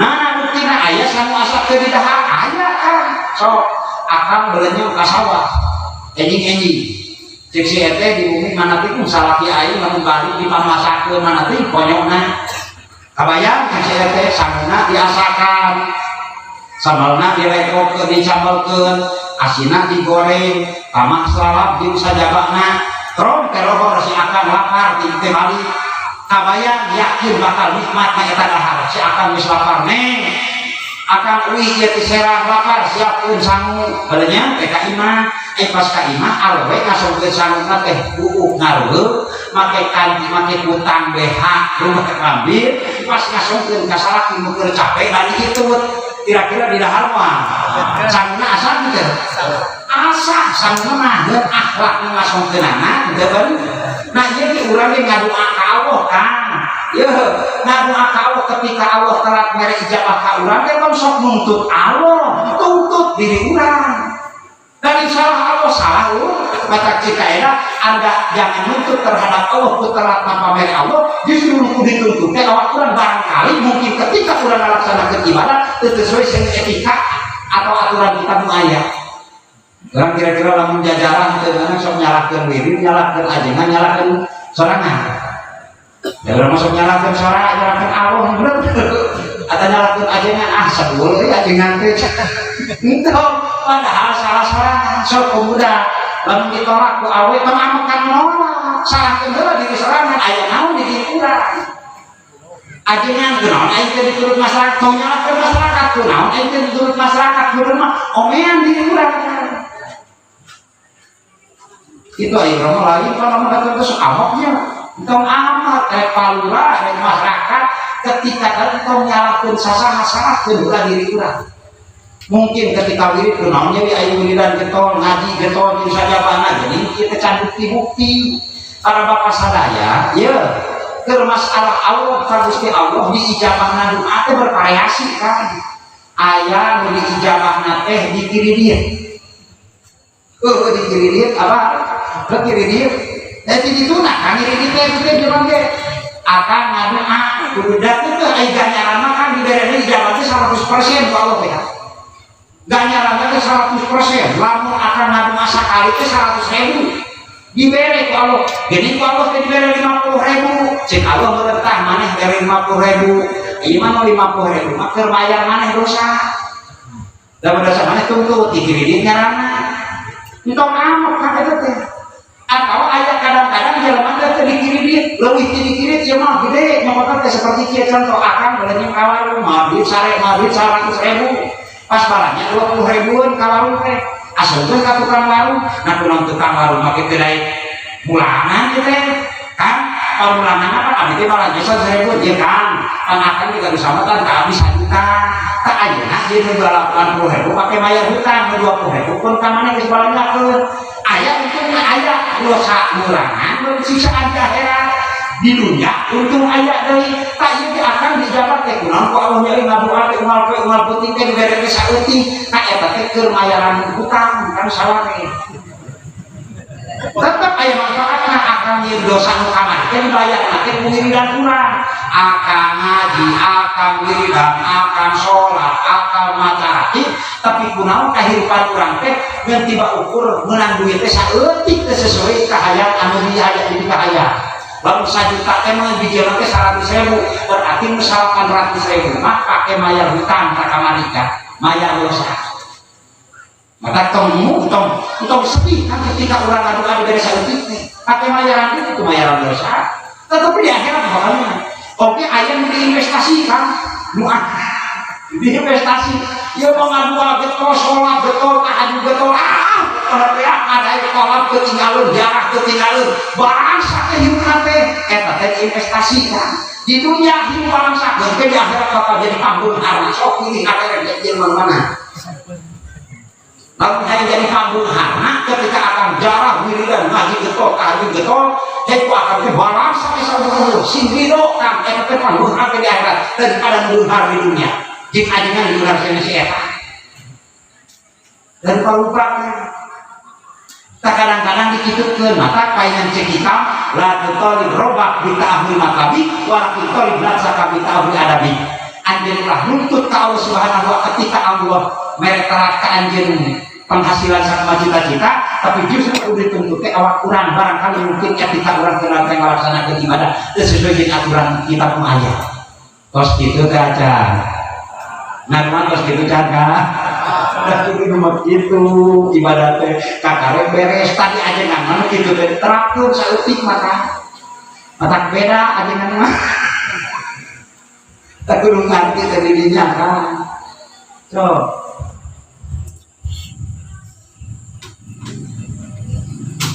Nah, buktina aya sangu asak teu didahar, aya kan. Sok akang belenyeng ka sawah. Enjing-enjing. Cek si ete di bumi mana teh salaki aing lamun balik dipamasakeun mana teh konyokna. Kabayang cek si ete sanguna diasakan. Sambalna dilekokeun, dicambelkeun, asina digoreng, tamah salalap jeung sajabana. Trom terohor si akang lapar ti teh balik. Kabayang yakin bakal nikmat na eta dahar. Si akang geus lapar neng. Akang uih ieu ti serang lapar siapkeun sangu. Balenya teh ka imah. Pas ka imah awewe ngasongkeun sanguna teh buuk ngaruheup, make kanti make kutang BH rumah kambir, pas ngasongkeun ka salaki nu keur capek bari hitut. Kira-kira di dahar mah sanguna asak teu? Asak sanguna mah geus akhlak nu ngasongkeunana teu bener. Nah, ieu ge urang ge ngadoa ka Allah kan. Yeuh, ngadoa ka Allah ketika Allah telat mere ijabah ka urang teh tong sok nuntut Allah, tuntut diri urang. Dan insya Allah Allah salah lu, maka cika era Anda jangan nuntut terhadap Allah ku telat tanpa mere Allah, justru nu dituntut teh awak urang. Barangkali mungkin ketika urang melaksanakan ibadah teu sesuai dengan etika atau aturan kita nu aya. Urang kira-kira lamun jajaran teu meunang sok nyalahkeun wirid, nyalahkeun ajengan, nyalahkeun sorangan. Ya urang masuk nyalahkeun sora, nyalahkeun Allah, bener. Atau nyalahkeun ajengan, ah sebul euy ajengan teh. Entong, padahal salah sorangan. Sok pemuda lamun ditolak ku awe tong amekan nolak, salahkeun heula diri sorangan, aya naon di diri urang. Ajengan kunaon aing teh diturut masyarakat, tong nyalahkeun masyarakat, kunaon aing teh diturut masyarakat, kudu mah omean diri urang. Itu aing romo lain kalau ngomong kata terus amoknya. Entong amat rek palura rek masyarakat ketika tong nyalahkeun sasaha, salahkeun heula diri urang. Mungkin ketika wirid kunaon jadi aing wiridan getol, ngaji getol jeung sajabana, jadi kita can bukti-bukti. Para bapak sadaya, ya keur masalah Allah ka Gusti Allah diijabahna doa teh bervariasi kan. Aya nu diijabahna teh dikiridit. Oh, dikiridit apa? Dikiridit. Eh di ditu nah kan ngiridit teh teh jelema ge akan ngadoa kudu dat teh ai ganjaran mah kan dibere ijabah teh 100% ku Allah teh. Ganjaran teh 100%. Lamun akan ngadoa sakali teh 100 ribu dibere ku Allah. Jadi ku Allah teh dibere 50 ribu. Cek Allah merentah maneh bere 50 ribu. Ieu mah 50 ribu mah keur bayar maneh dosa. Da dosa maneh tuntut dikiridit ngaranna. Entong amok ka eta teh. Atau aya kadang-kadang jelema teh teu dikiridit, leuwih ti dikiridit ieu mah gede, nyokotna teh seperti kieu contoh akang beuleunyeung ka warung, mawa duit sare, mawa duit 100 ribu. Pas balanya 20 ribuan ka warung teh. Asupkeun ka tukang warung, nah kunaon tukang warung make teu daek mulangan ieu teh. Kan pamulangan apa abdi teh balanja 100 ribu ieu kan. Pan akang juga disamatan ka abdi 1 juta. Tak ayeuna ieu nu 80 ribu pake bayar hutang, nu 20 ribu pun ka maneh geus balanjakeun. Aya untungna, aya dosa mulangan, nu siksaan di akhirat. Di dunia untung aya deui. Tak ieu ge akang dijabat teh kunaon ku Allah nyeri ngadoa teh unggal poe unggal peuting teh dibere teh saeutik. Nah eta teh keur mayaran hutang kan saware. Tetep aya manfaatna akang ieu dosa nu kamari teh dibayarna teh ku wiridan urang. Akang ngaji, akang wiridan, akang sholat, akang maca ratib, tapi kunaon kahirupan urang teh ngan tiba ukur meunang duit teh saeutik teh sesuai kahayang anu dihayang di kahayang. Lamun 1 juta teh mah bijilna teh 100.000, berarti nu 800.000 mah pake mayar hutang ka kamari kan, mayar dosa. Maka tong tong tong sedih kan ketika orang ngadu-adu beres saeutik teh pake mayaran itu mayaran dosa, tetapi di akhirat bakal menang. Oke, aya nu diinvestasikan, nu diinvestasi ya mau ngadu getol, sholat getol, tahajud getol, ah getol ya ada kolab ketinggalan, jarah ketinggalan, bangsa kehidupan teh eta teh diinvestasikan di dunia. Hidup bangsa ke di akhirat bakal jadi panggung harna. Sok pilih akhirat jadi mana-mana. Lalu saya jadi panggung harna ketika akan jarah wiridan, ngaji getol, tahajud getol, hei akan ke balangsa bisa umur sing ridho kan. Eta teh panggung harna di akhirat daripada beunghar di dunia. Jeung ajengan beunghar sana si eta dan palupraknya tak kadang-kadang dikitukeun. Maka paingan cek kita la tutolib robbak bi ta'ahuli matlabik walakin tolib nafsaka bi ta'ahuli adabik. Anjeun ulah nuntut ka Allah Subhanahu wa ketika Allah mere terat ka anjeun penghasilan sama cita-cita, tapi justru kudu dituntut teh awak urang. Barangkali mungkin ketika urang kenal teh ngalaksanakeun ibadah teu sesuai jeung aturan kitab nu aya. Tos kitu teh acan. Nah, mah tos kitu can kan. Da kudu nu kitu ibadah teh kakare beres tadi ajengan mah kitu teh terapkeun saeutik maka matak beda ajengan mah. Tak kudu ngarti teh di dinya kan. So,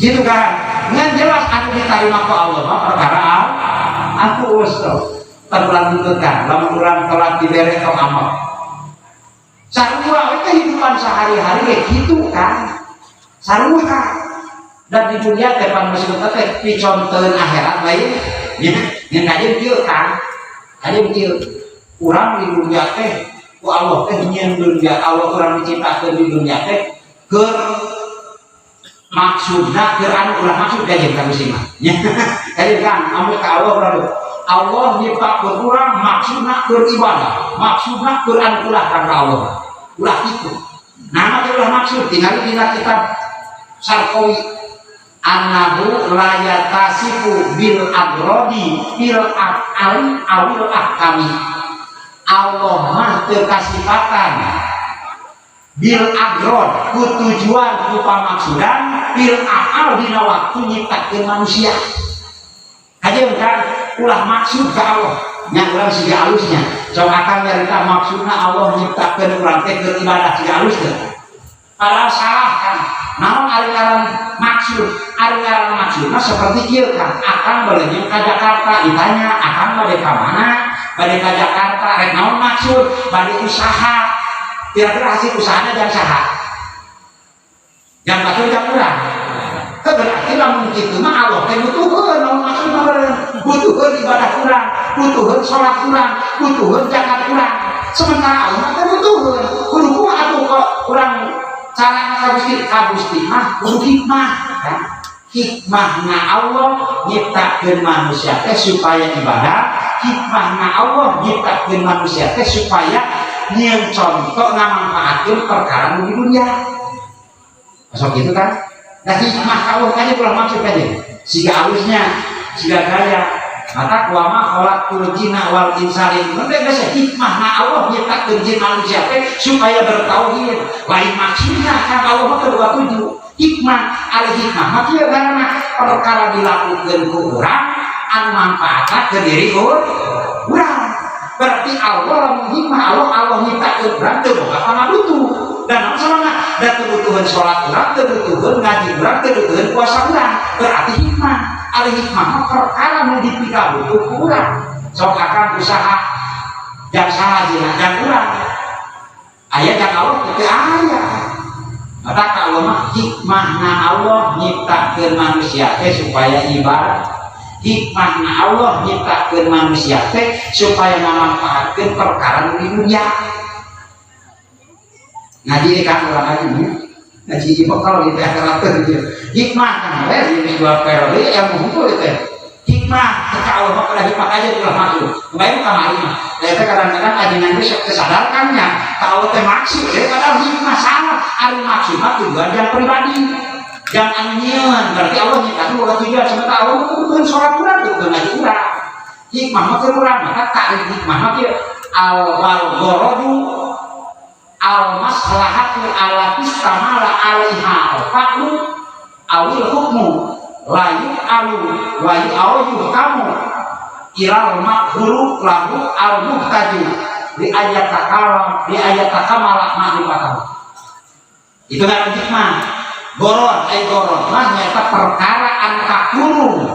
gitu kan. Ngan jelas anu diterima ku Allah mah perkara aku usul terulang kan lamun urang telat dibere tong amal. Sarua we kehidupan sehari-hari kayak gitu kan, sarua. Dan di dunia teh pan muslim teh piconteun akhirat lain nya. Ngan kajeun kieu kan, kajeun kieu, urang di dunia teh ku Allah teh nyieun dunia, Allah urang diciptakeun di dunia teh keur maksudna keur anu ulah maksud kajeun ka Gusti mah nya. Kajeun kan amun ka Allah urang, Allah nyiptakeun urang maksudna keur ibadah, maksudna keur anu ulah ka Allah ulah kitu. Nah, mah ulah maksud tinggal dina kitab Sarkowi annahu la yatasifu bil agrodi bil af'ali awil ahkami. Allah mah teu kasifatan bil agrod ku tujuan ku pamaksudan bil af'al dina waktu nyiptakeun manusia. Kajeun kan ulah maksud ka Allah nya. Urang siga alusnya sok akan nyarita maksudna Allah nyiptakeun urang teh keur ibadah, siga alus teh, padahal salah kan. Naon ari ngaran maksud? Ari ngaran maksud mah seperti kieu kan, akang baleunyeun ka Jakarta, ditanya akang bade ka mana? Bade ka Jakarta. Rek naon maksud? Bade usaha. Kira-kira hasil usahanya jang saha? Jang batur, jang urang? Berarti lamun kitu mah Allah teh butuheun naon maksudna beureun, butuheun ibadah urang, butuheun salat urang, butuheun zakat urang. Sementara Allah mah teh butuheun. Kudu kumaha atuh kok urang cara ka Gusti? Ka Gusti mah kudu hikmah kan. Hikmahna Allah nyiptakeun manusia teh supaya ibadah, hikmahna Allah nyiptakeun manusia teh supaya nyieun contoh ngamanfaatkeun perkara nu di dunia. Masuk gitu kan. Nah, hikmah Allah aja ulah maksud aja siga alusnya siga gaya. Maka wama khalaqtul jinna wal insa liya'budun geus hikmahna Allah nyiptakeun jin manusia teh supaya bertauhid, lain maksudna kan. Allah mah kedua tujuh hikmah. Ari hikmah mah kieu karena perkara dilakukeun ku urang anu manfaatna ke diri urang. Berarti Allah lamun hikmah Allah, Allah nyiptakeun urang teu boga pangabutuh dan naon sababna da teu butuheun salat urang, teu butuheun ngaji urang, teu butuheun puasa urang. Berarti hikmah, ari hikmah mah perkara nu dipikabutuh ku urang. Sok akang usaha jang saha jina? Jang urang aya, jang Allah teu aya. Maka Allah mah hikmahna Allah nyiptakeun manusia teh supaya ibadah, hikmahna Allah nyiptakeun manusia teh supaya ngamanfaatkeun perkara nu di dunia. Ngaji kan urang ngaji ngaji bekal di teh gitu. Hikmah kan we geus dua periode yang ngumpul itu hikmah. Ketika Allah mah kada hikmah aja ulah maksud kebayang kamari mah. Da eta kadang-kadang ajengan geus kesadarkannya ka Allah teh maksud ya, padahal hikmah salah. Ari maksud mah tujuan yang pribadi yang anu nyieun. Berarti Allah nyiptakeun boga tujuan, sementara Allah mah kebutuhan salat urang, kebutuhan. Hikmah mah keur urang, maka takrif hikmah mah kieu: al wal ghorodu al maslahatu allati istamala alaiha al fa'lu awil hukmu la yu'alu wa yu'aw yuhkamu ilal maghfuru lahu al muhtaju li ayat takala li ayat takamala ma'rifatahu. Itu kan hikmah. Gorod ay gorod mah nyaeta perkara anu kakurung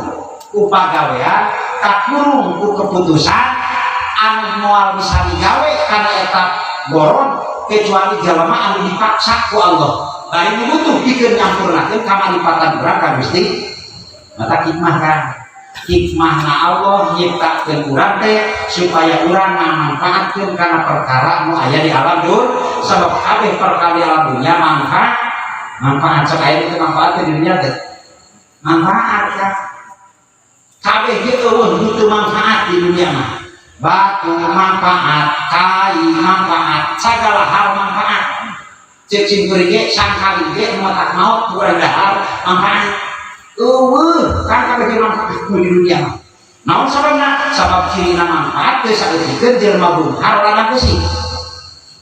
ku pagawean, kakurung ku keputusan anu moal bisa digawe kana eta gorod kecuali jalma anu dipaksa ku Allah bari nu butuh pikeun nyampurnakeun kamaripatan urang ka Gusti. Mata hikmah kan, hikmahna Allah nyiptakeun urang teh supaya urang ngamanfaatkeun kana perkara nu aya di alam dunya, sabab kabeh perkara di alam dunya manfaat. Manfaat sok aya itu manfaat di dunia teh, manfaat kan kabeh ge euweuh nu teu manfaat di dunia mah. Batu manfaat, kai manfaat, segala hal manfaat. Cek sim kuring ge, sangkali ge nu matak maot ku urang dahar manfaat. Euweuh kan kabeh ge manfaat di dunia mah. Naon sababna? Sabab cirina manfaat teh saeutikeun jelema beunghar ladang besi,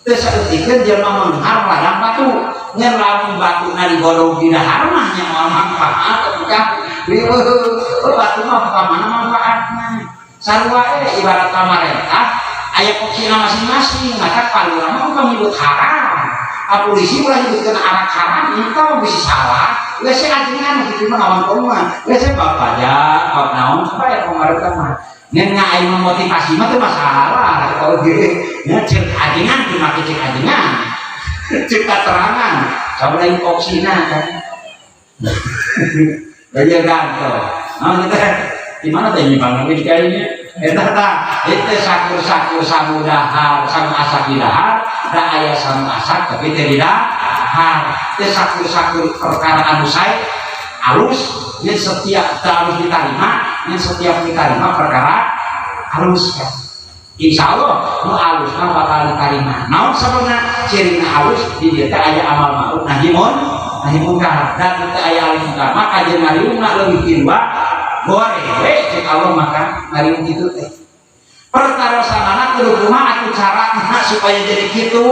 teu saeutikeun jelema beunghar ladang batu. Ngan lamun batuna digodog di dahar mah nya moal manfaat atuh kan. Riweuh, batu mah ka mana manfaatna? Sarua ibarat pamarentah aya fungsina masing-masing. Maka palurah mah bukan nyebut haram, ah, polisi ulah nyebutkeun arak haram, itu mah bisa salah. Geus ajengan kitu mah ngawan mah geus bab pajak, bab naon supaya pemerintah mah ngan aing memotivasi mah teu masalah. Kalau ge nya ceuk ajengan teu make ceuk ajengan, ceuk keterangan sama lain koksina kan. Gaya ganto. Nah, kita di mana teh nyimpang lagi kayaknya. Eta tah, itu sakur-sakur sangu dahar, sangu asak di dahar, da aya sangu asak tapi teu di dahar. Teu sakur-sakur perkara anu sae alus, nya setiap teu alus diterima, nya setiap diterima perkara alus kan. Insya Allah nu alus mah bakal diterima. Naon sababna? Cirina alus di dieu teh aya amal ma'ruf nahi mun nahi munkar, dan teu aya alif munkar maka jeung ngariungna leuwih ti dua goreng we cek Allah, maka ngariung kitu teh pertarosanana kudu kumaha atuh carana supaya jadi kitu?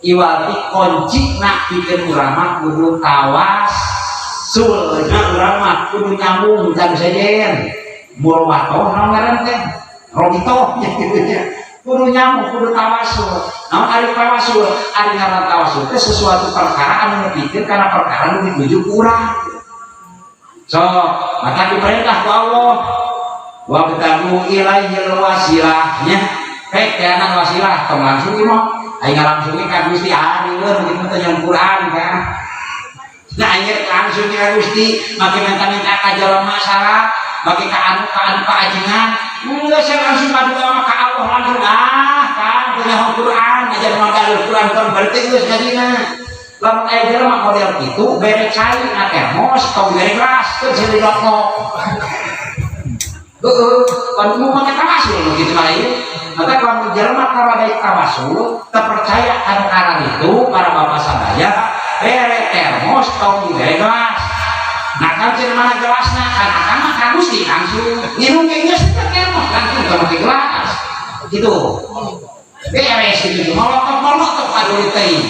Iwati kunci nak pikeun urang mah kudu tawasul nya, urang mah kudu nyambung can sejen murwatoh naon ngaran teh robitoh nya kitu nya, kudu nyambung, kudu tawasul. Naon ari tawasul? Ari ngaran tawasul teh sesuatu perkara anu nepikeun kana perkara nu dituju ku urang. So maka diperintah ku Allah wabtagu ilaihil wasilah nya, rek teh anak wasilah tong langsung ieu mah aing langsung ka Gusti ari eueuh kitu teh yang Quran kan. Nah, aing langsung ka Gusti make minta-minta ka jelema masalah, make ka anu ka anu ka ajengan. Enggak, saya langsung madua mah ka Allah langsung, ah kan punya Quran aja modal Quran kan berarti geus ngajina. Lamun aya jelema model kitu bere cai na termos tong bere gelas teu bisa didokno. Heeh, kan mau make tawasul kitu mah ieu. Maka kalau jelema karabait tawasul, terpercaya anu karan itu para bapak sadaya bere termos tong dibere gelas. Nah kan cenah mana gelasna kan akang mah ka Gusti langsung nginum ge geus teh termos langsung tong make gelas. Gitu. Beres gitu, molotot-molotot aduh teh.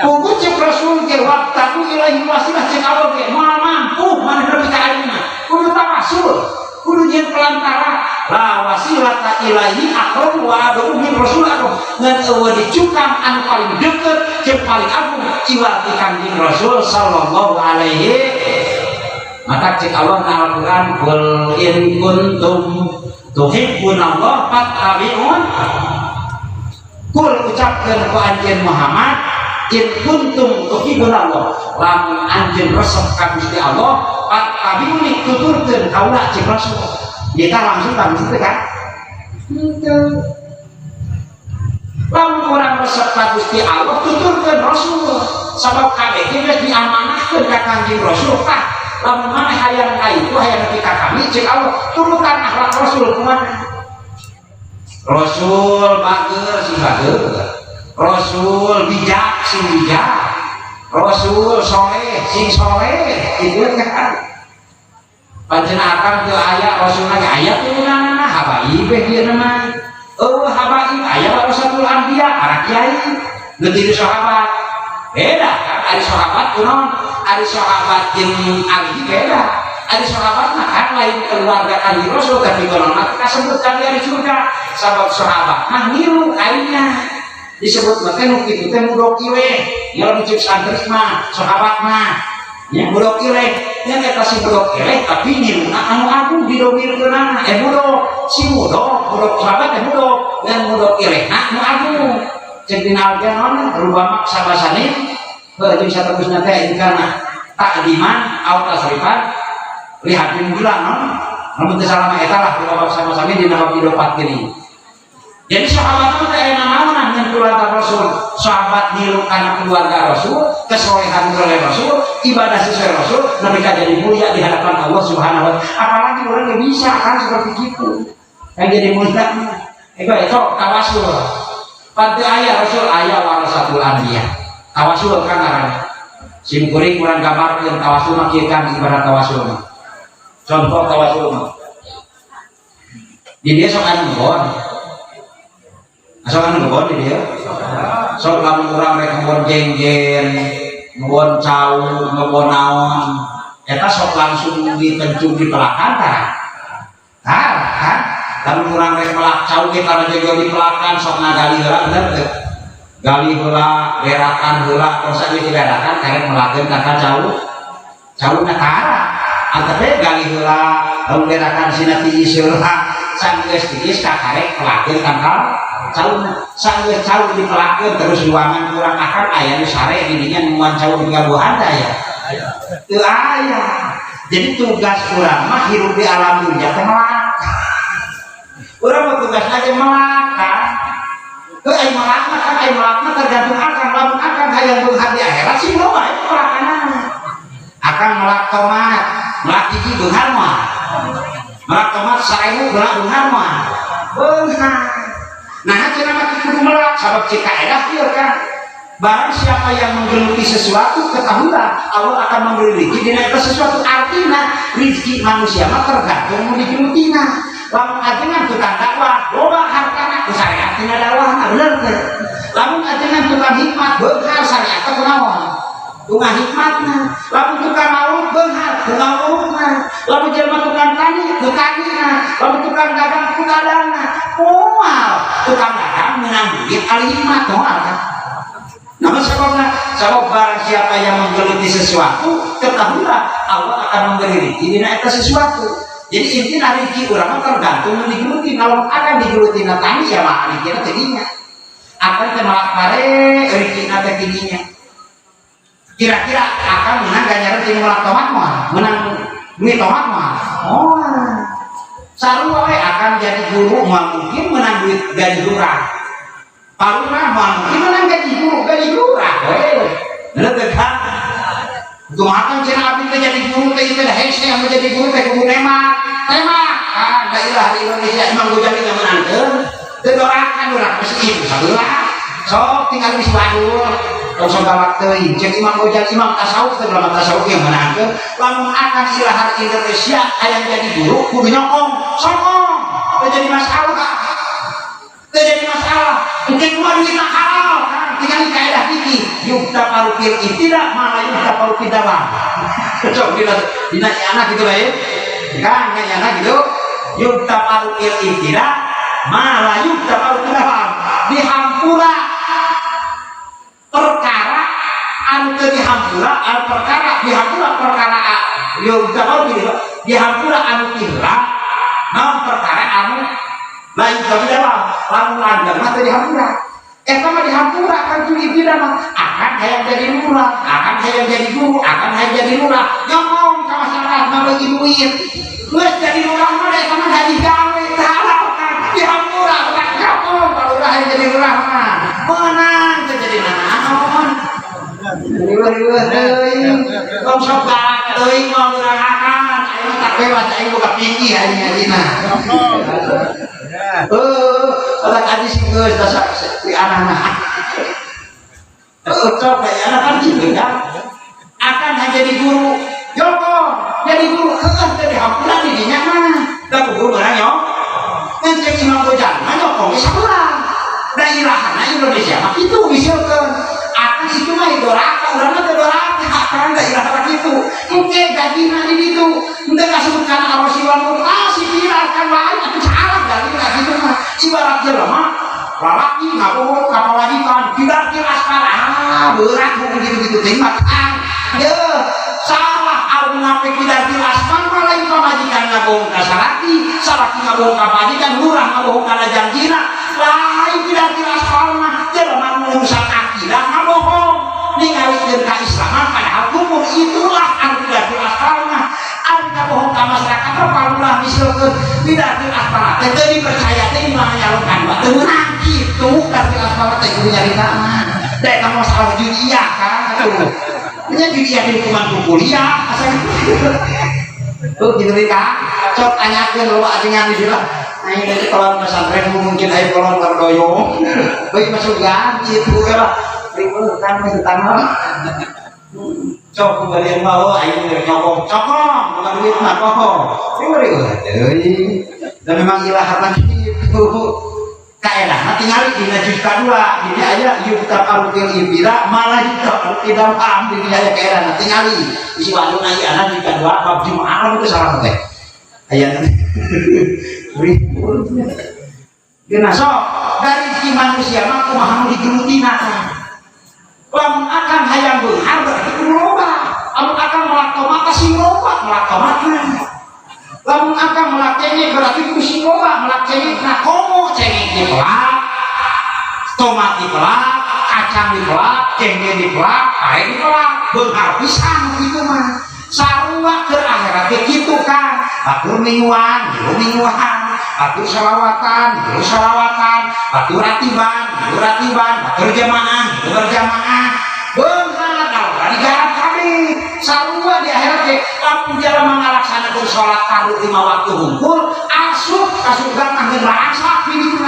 Pugu cek Rasul ge wabtagu ilaihi wasilah, cek Allah ge moal mampu maneh nepi ka ayeuna. Kudu tawasul, kudu nyieun pelantara. La wasilata ilaihi aqrabu wa adamu min Rasul atuh ngan eueuh dicukang anu paling deukeut jeung paling agung iwal ti Kangjeng Rasul sallallahu alaihi. Maka cek Allah na Al-Quran, qul in kuntum tuhibbunallah fattabi'un. Kul, ucapkeun ku anjeun Muhammad, in kuntum tuhibbunallah, lamun anjeun resep ka Gusti Allah, fattabi'uni, tuturkeun kaula, cek Rasul. Kita langsung ka Gusti kan henteu. Lamun urang resep ka Gusti Allah, tuturkeun Rasul, sabab kabeh geus diamanahkeun ka Kangjeng Rasul. Tah, lamun maneh hayang ka itu, hayang nepi ka kami, cek Allah, turutan akhlak Rasul kumaha. Rasul bager sing bager, Rasul bijak sing bijak, Rasul soleh sing soleh, gitu kan. Pancen akang teu aya Rasulna ge aya turunanana. Habaib ieu mah. Euweuh habaib, aya warasatul anbiya, para kiai nu ti sahabat. Beda kan ari sahabat kunaon? Ari sahabat jeung ahli beda. Ari sahabat mah kan lain keluarga ahli Rasul, tapi konon mah kasebut kali ari surga, sabab sahabat mah ngilu kainya disebut mah teh nu kitu teh mudhof ilaih. Ya, lamun cek santri mah sahabat mah nya mudhof ilaih nya, eta si mudhof ilaih, tapi ngiluna anu agung didomirkeunana mudhof, si mudhof, mudhof sahabat teh mudhof dan mudhof ilaihna nu agung. Cek dina Al-Quran naon? Rubama sabasanin heuh jeung saterusna teh kana ta'diman au tasrifan lihatin bilang non, lamun teu salah mah eta lah, rubama sama-sami dina bab idofat gini. Jadi sahabat itu teh naonan dengan keluarga Rasul. Sahabat niru karena keluarga Rasul, kesolehan oleh Rasul, ibadah sesuai Rasul, mereka jadi mulia di hadapan Allah Subhanahu wa taala. Apalagi orang yang bisa kan seperti itu. Yang jadi mulia. Itu tawasul. Pada ayah Rasul, ayah warasatul anbiya. Tawasul kan ngaranna. Sim kuring kurang gambarkeun tawasul mah kieu kan, ibarat tawasul mah. Contoh tawasul mah. Di dia sok anu ngebon. Sok anu ngebon di dia. Sok lamun urang rek ngebon jengjen, ngebon cau, ngebon naon, eta sok langsung ditencung di pelakan tah. Tah, kan? Lamun urang rek melak cau ge tara jojo di pelakan, sok ngagali heula, bener teu? Gali heula, berakan heula, terus geus diberakan karek melakeun ka cau. Cauna tara. Antep gali heula, lamun berakan sina tiis heula, sanggeus tiis kakarek pelakeun tangkal cauna. Sanggeus cau dipelakeun terus ruangan kurang akan aya nu sare di dinya nemuan cau di gabuhan teh aya? Teu aya. Jadi tugas urang mah hirup di alam dunia teh melak. Urang mah tugas aja melak kan. Heuh, ai melak mah kan, ai melak mah tergantung akang. Lamun akang hayang beunghar di akhirat sih loba wae pelakanana. Akang melak tomat, melak hiji beunghar mah. Melak tomat 1000 belah beunghar mah. Beunghar. Nah, cenah mah kudu melak sabab cek kaedah ieu kan. Barang siapa yang menggeluti sesuatu, ketahuilah Allah akan memberi rezeki dina eta sesuatu. Artinya rezeki manusia mah tergantung nu digelutina. Lamun ajengan tukang dakwah, loba hartana ku syariat tina dakwahna, bener teu? Lamun ajengan tukang hikmat, beunghar syariat teh kunaon? Tukang hikmatna. Lamun tukang laut, beunghar tukang lautna. Lamun jelema tukang tani, ku tanina. Lamun tukang dagang, ku dagangna. Moal tukang dagang menang duit ahli hikmat, moal kan? Nah, sebabnya, sebab barang siapa yang menggeluti sesuatu, ketahuilah Allah akan memberi rezeki dina eta sesuatu. Jadi intinya rezeki urang mah tergantung nu digeluti. Kalau akan digeluti na tani ya mah rezekina teh dinya. Akan teh malak pare rezekina teh tingginya. Kira-kira akan menang ganjaran ti melak tomat moal? Menang duit tomat moal? Moal. Sarua we akan jadi guru moal mungkin menang duit gaji lurah. Pak Lurah moal mungkin menang gaji guru, gaji lurah we. Bener teu kan? Kumaha kan cenah abdi teh jadi guru teh ieu teh hese anu jadi guru teh kudu tembak. Tembak. Ah, daerah di Indonesia emang Gojali nggak menangkeun. Teu dorakan urang geus itu sabelah. Sok tinggal geus wadul. Tong sok galak teuing. Cek Imam Gojali, imam tasawuf teh, ulama tasawuf yang menangkeun. Lamun akan ilahar Indonesia hayang jadi guru kudu nyokong. Sokong. Teu jadi masalah. Teu jadi masalah. Mungkin mah duitna halal kan. Tinggal kaedah fikih. Yuktafaru fil ibtida ma la yuktafaru fid dawam. Sok dina anak gitu lah ya. Kan anak gitu. Yuktafaru fil ibtida ma la yuktafaru fid dawam. Dihampura perkara anu teu dihampura, anu perkara dihampura perkara yuktafaru fil dihampura anu tihla naon perkara anu lain tapi dalam lamun langgeng mah teu dihampura. Eta mah dihampura kan tu ibtidah mah. Akan hayang jadi lurah, akan hayang jadi guru, akan hayang jadi lurah, nyomong ka masyarakat mah bagi duit. Geus jadi lurah mah eta mah gaji gawe teu halal kan dihampura. Bukan kapung kalau lurah hayang jadi lurah mah menang teu jadi naon. Riweuh-riweuh teuing, tong sok galak teuing mah urang akan aing tak bebas, aing boga pinggi aing ngajina. Eh, otak aji sih geus tah si anak. Eh, sok kayak anak kan gitu kan. Akan jadi guru, Joko, jadi guru, heuh teh dihampura di dinya mah. Da guru menang yo. Ngan Cek Imam Ghazali mah nyokong ge sabelah. Da irahana Indonesia mah kitu misalkeun. Akan itu mah doraka, urang mah teu doraka, kan da irahana kitu. Engke gajina di ditu, henteu kasebut kana ar-rasyi wal murtasyi viral kan lain atuh salah dalilna kitu mah. Ibarat jelema lalaki ngabohong ka pamajikan, tidak aspal, ah berat hukum gitu-gitu teh mah kan. Ye, salah al munafik bidarkil asfal mah lain pamajikan ngabohong ka salaki, salaki ngabohong ka pamajikan, lurah ngabohong kana janjina, lain bidarkil asfal mah jelema nu urusan akidah ngabohong ningalikeun ka Islaman padahal kufur, itulah anu bidarkil asfal mah. Anu ngabohong ka masyarakat mah parulah misalkeun bidarkil asfal teh teu dipercaya teh mah nyalonkan mah teu meunang kitu darkil asfal teh kudu nyarita mah. Da eta masalah judiyah kan atuh. Nya judiyah di hukuman ku kuliah asa gitu. Tuh gitu nih Kak. Sok tanyakeun loba ajengan di sini lah. Aing dari kolon pesantren mungkin aya kolon kardoyong. Baik masuk gitu lah. Ribet kan masih tanah. Sok kembalian mau aing rek nyokong. Cokong, bukan duit mah kok. Ribet deui. Dan memang ilah gitu. Kaedahna tingali dina juz kadua, dina aya yugtafaru fil ibila malah yugtafaru tidak paham dina aya kaedahna tingali. Isi waduna ieu ana juz kadua bab Jumat itu salah teh. Aya ribut. Geuna sok dari si manusia mah kumaha nu digelutina. Lamun akan hayang beunghar berarti kudu loba. Lamun akan melak tomat sing loba melak tomatna. Lamun akan melak cengek berarti kudu sing loba melak cengek. Nah komo cengek dipelak, tomat dipelak, kacang dipelak, cengek dipelak, pare dipelak, beunghar pisan kitu mah. Sarua keur akhirat ge kitu kan. Batur mingguan, milu mingguan, batur salawatan, milu salawatan, batur ratiban, milu ratiban, batur jamaah, milu berjamaah. Beunghar kalau digarap kabeh. Sarua di akhirat ge lamun jelema ngalaksanakeun salat fardu 5 waktu hungkul, asup ka surga mah ngeun rasa di ditu.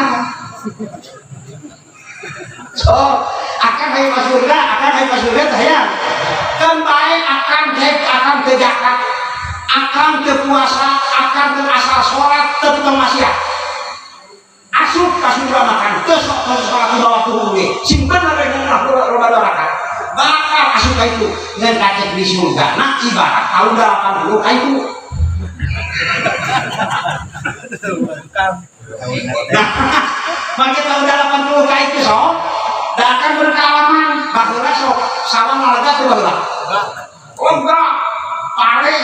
So, akan hayang ka surga, akan hayang ka surga teh hayang. Kan bae akan dek akan teu zakat, akan teu puasa, akan teu asal salat teu teu maksiat. Asup ka surga makan teu sok teu salat 5 waktu hungkul. Sing bener ngeunah loba rakaat. Bakal asup ka itu ngan kacek di surga. Nah ibarat tahun 80 ka itu. Nah, bagi tahun 80 ka itu sok, da akan berkalaman baheula sok sawah ngalega tuh baheula. Lega, pare,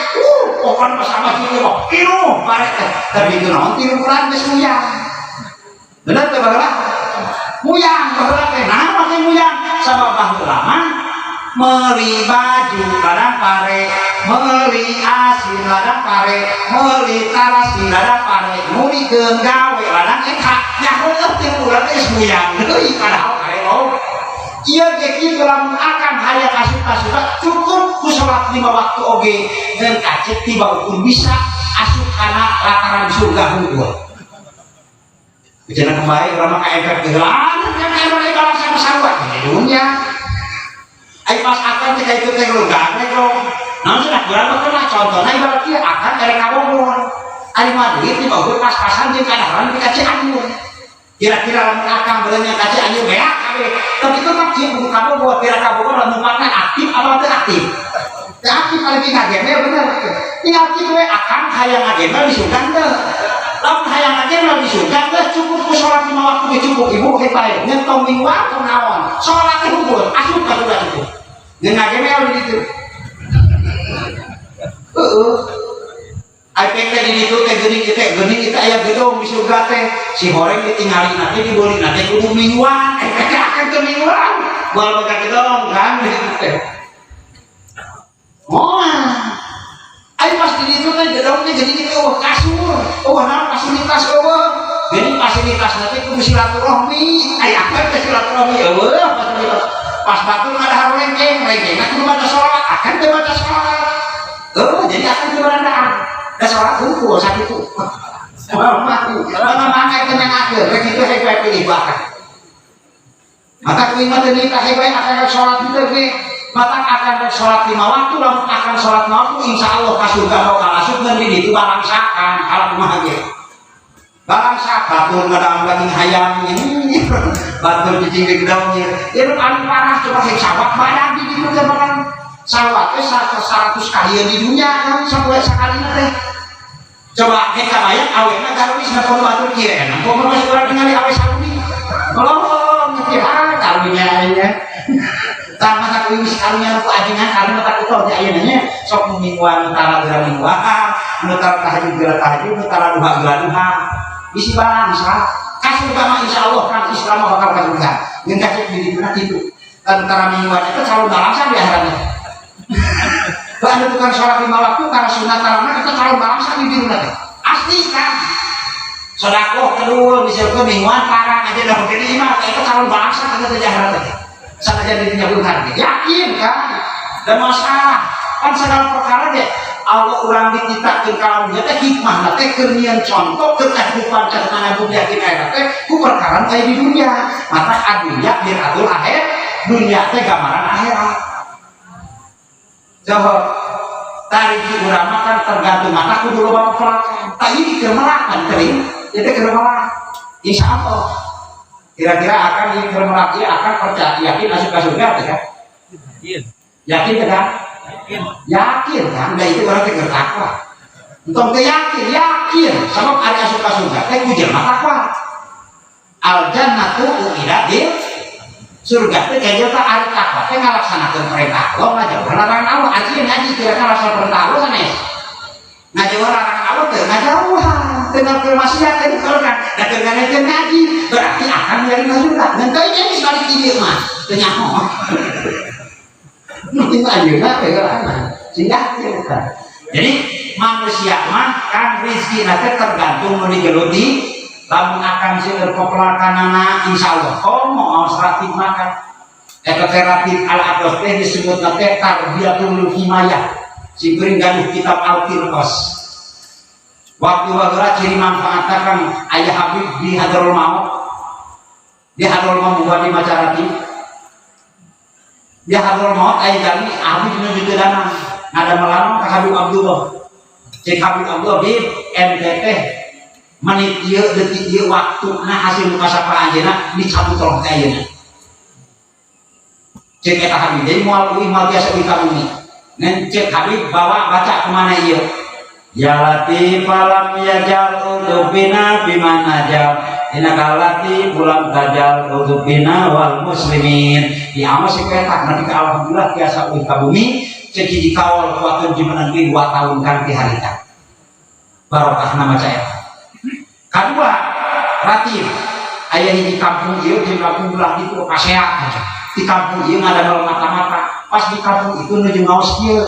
pokoknya sama sini kok, pinuh pare teh. Tapi itu naon 3 bulan geus muyang. Bener teh baheula? Muyang baheula teh. Nah, make muyang sabab baheula mah meuli baju ladang pare, meuli asin ladang pare, meuli tarasi ladang pare, ngulikeun gawe ladang eta. Nyaho 3 bulan geus muyang deui padahal pare oh. Ieu ge kitu lamun akan hayang asup ka surga cukup ku salat 5 waktu oge ngan kacek tiba ukur bisa asup kana lataran surga hungkul. Bicara kembali urang mah ka efek geulaan kan aya mah balasan sarua di dunya. Ai pas akan teh ka itu teh lu gak dong. Naon cenah urang mah kena contohna ibarat kieu akan erek ka Bogor. Ari mah duit di Bogor pas-pasan jeung kadaharan di ka Cianjur. Kira-kira lamun akang beuleunya ka Cianjur beak kabeh. Tapi tetep ieu kudu ka Bogor, kira ka Bogor lamun patna aktif apa teu aktif? Teu aktif paling ngagembel bener. Tinggal kitu we akang hayang ngagembel di surga teu. Lamun hayang ngagembel di surga geus cukup ku salat 5 waktu ge cukup ibu ge bae ngan tong mingguan tong naon. Salat teh hungkul asup ka surga cukup. Ngan ngagembel di ditu. Heeh. Ai teh di ditu teh geuning ieu teh geuning ieu teh aya gedong di surga teh. Si horeng ditingali nanti dibeli nanti kudu mingguan. Eh teh akan teu mingguan. Moal boga gedong kan di ditu teh. Moal. Ai pas di ditu teh gedong teh jadi kitu eueuh kasur. Eueuh naon fasilitas eueuh. Jadi fasilitas nanti kudu silaturahmi. Ai akan teh silaturahmi eueuh fasilitas. Pas batur ngadahar lengkeng, lengkengna kudu baca sholawat, akan teu baca sholawat. Heuh, jadi akan teu barandaan. Da sholat hungkul sakitu. Moal mati. Mangga teh nangakeun rek kitu hek bae pilih bahkan. Maka kuing mah teu nikah hek bae akan rek sholat henteu ge. Maka akan rek sholat 5 waktu, lamun akan sholat 5 waktu insya Allah ka surga mau asup ngan di ditu balangsakan kalau kumaha ge. Balangsa batur Batur ngadang lagi hayam ini, batur cicing di gedong ieu. Ieu paling parah coba hek sawat badan di ditu teh makan. Sawat teh 100 kali di dunia kan sapoe sakali teh. Coba hek kabayang awena garulis nonton batur kieu enak. Pokoknya masih urang ningali awe saudi. Tolong ya karunya nya. Tah masa kuwi karunya ku ajengan karunya tak utol di ayeuna nya sok mingguan tara geura mingguan, nu tara tahajud geura tahajud, nu tara duha geura duha. Bisi bangsa ka surga mah insyaallah kan Islam mah bakal ka surga. Ngeun kasih di dituna kitu. Tentara mingguan itu calon balangsa di akhiratnya. Bah anu tukang sholat lima waktu karena sunat tarana itu calon balangsa di diruna teh. Asli kan. Sodakoh kedua misalkan mingguan parang aja dah jadi mah itu calon balangsa kan teh di akhirat teh. Sanajan dirinya belum harga. Yakin kan? Dan masalah kan segala perkara deh Allah urang dititahkeun ka dunya teh hikmah teh keur nyieun contoh keur kehidupan catatan dunia di akhirat teh ku perkara aya di dunia. Maka adunya biratul akhir, dunia teh gambaran akhirat. Coba tariki urang mah kan tergantung mata kudu loba pepelakan. Tah ini keur melakan teuing, jadi keur melak. Insyaallah. Kira-kira akan ini keur melak ieu akan percaya yakin asup ka surga teh kan? Yakin. Yakin teh kan? Yakin. Yakin kan? Nah itu orang teh keur takwa. Entong teh yakin, yakin. Sabab ari asup ka surga teh ku jelema takwa. Al jannatu uidat di surga teh kayak jelema ari takwa teh ngalaksanakeun perintah Allah ngajauhan larangan Allah. Artinya ngaji kira-kira laksana perintah Allah sanes. Ngajauhan larangan Allah teh ngajauhan. Teu ngelakuin maksiat teh kalau kan da keur ngaji ngaji berarti akan menjadi ka surga. Ngan teu geus balik di dieu mah teu nyaho. Mungkin ayeuna teh geulana. Sing yakin kan. Jadi manusia mah kan rezeki teh tergantung nu digeluti lamun akan seueur pepelakanana insyaallah komo maos ratib makan eta teh ratib al atos teh disebut teh tarbiyatul himayah sing gaduh kitab al-Firqos waktu baheula ciri manfaatna kan aya Habib di Hadrul Maut di Hadrul Maut buat di maca ratib di Hadrul Maut aya jalmi Habib nuju teu danang ngadamelan ka Habib Abdullah cek Habib Abdullah Bib ente teh menit ieu detik ieu waktuna hasil mukasyafah anjeunna dicabut roh teh ayeuna cek eta Habib deui moal uih moal biasa uih ka bumi ngan cek Habib bawa baca kemana ieu ya latif alam yajal udubina biman najal innaka latif lam tajal udubina wal muslimin di amas si petak nanti alhamdulillah biasa uih ka bumi cek hiji kawal kuatkeun jimenan 2 tahun kan ti harita barokahna maca eta. Kedua, ratib aya hiji kampung ieu di kampung belah ditu pasea di kampung ieu ngadamel mata-mata pas di kampung itu nuju ngaos kieu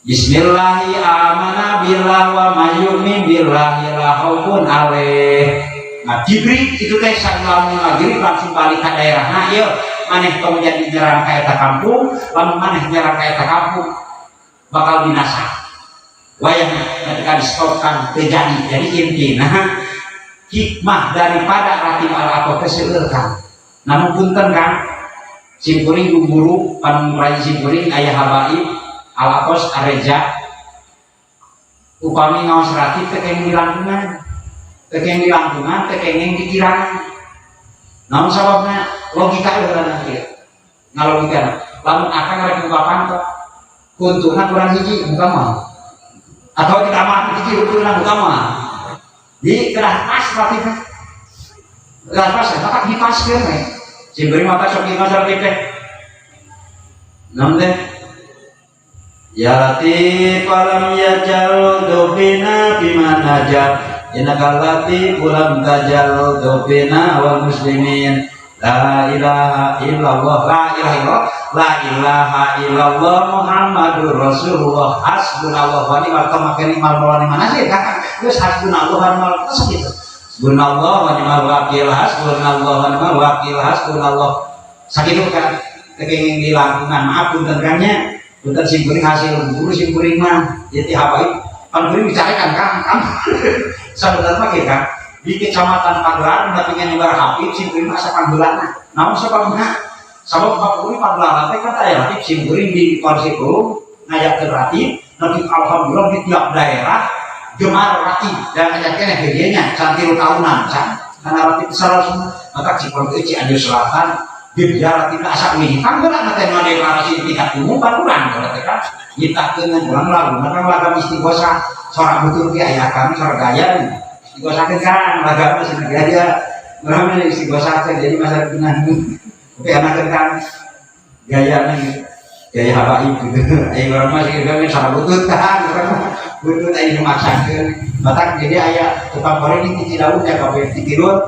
Bismillahi amana billah wa may yu'min billahi la khaufun alaih. Nah, Jibril itu teh lamun ngagiri langsung balik ke daerah. Nah, ieu maneh tong jadi nyerang ka eta kampung, lamun maneh nyerang ka eta kampung bakal binasa. Wayahna ketika distopkan terjadi. Jadi intina hikmah daripada ratib al teh seueur kan. Namun punten kan simkuring guru pan rai simkuring aya habaib alakos areja upami ngaos ratib teh kenging dilangkungan teh kenging dilangkungan teh kenging dikirangan. Naon sababna logika heula kieu ngalogikana lamun akang rek muka panto kuntuna kurang hiji muka mah atau ditambah hiji hukumna muka mah di kedah pas ratibna kedah pas ya maka dipaskeun we simkuring mata sok ieu ratib teh naon teh ya latif alam yajal dubina biman najal innaka latif lam tajal dubina wal muslimin la ilaha illallah la ilaha illallah la ilaha illallah muhammadur rasulullah hasbunallah wa ni'mal wakil ni'mal maula ni'man nasir kan geus hasbunallah wa ni'mal wakil gitu hasbunallah wa ni'mal wakil hasbunallah wa ni'mal wakil hasbunallah sakitu kan teu kenging dilangkungan maaf punten kan nya punten simkuring hasil guru simkuring mah jadi habaib pan kuring dicarekan kan kan sabenerna mah kieu kan di kecamatan Pagelaran tapi nyebar Habib simkuring mah asa panggeulana naon sababna sabab kuring Pagelaran teh kan aya ratib simkuring di Parsikulum ngajakeun ratib nanti alhamdulillah di tiap daerah Gemar ratib dan ngajak keneh ge nya can 3 tahunan can. Karena ratib salah maka Cikoneng Cianjur Selatan gebyar ratibna asa uih. Kan geura teh nu deklarasi di tingkat umum pan urang kalau teh kan nyiptakeun urang lagu kan lagam istighosah sora butuh ge aya kami sora gaya istighosahkeun kan lagam mah cenah gaya urang mah istighosahkeun jadi masyarakat tapi anak kan gaya gitu gaya habaib gitu aya urang mah sih kan sora butut kan urang mah butut aya memaksakeun matak jadi aya tukang korek di Cidaun ya kabeh ditidur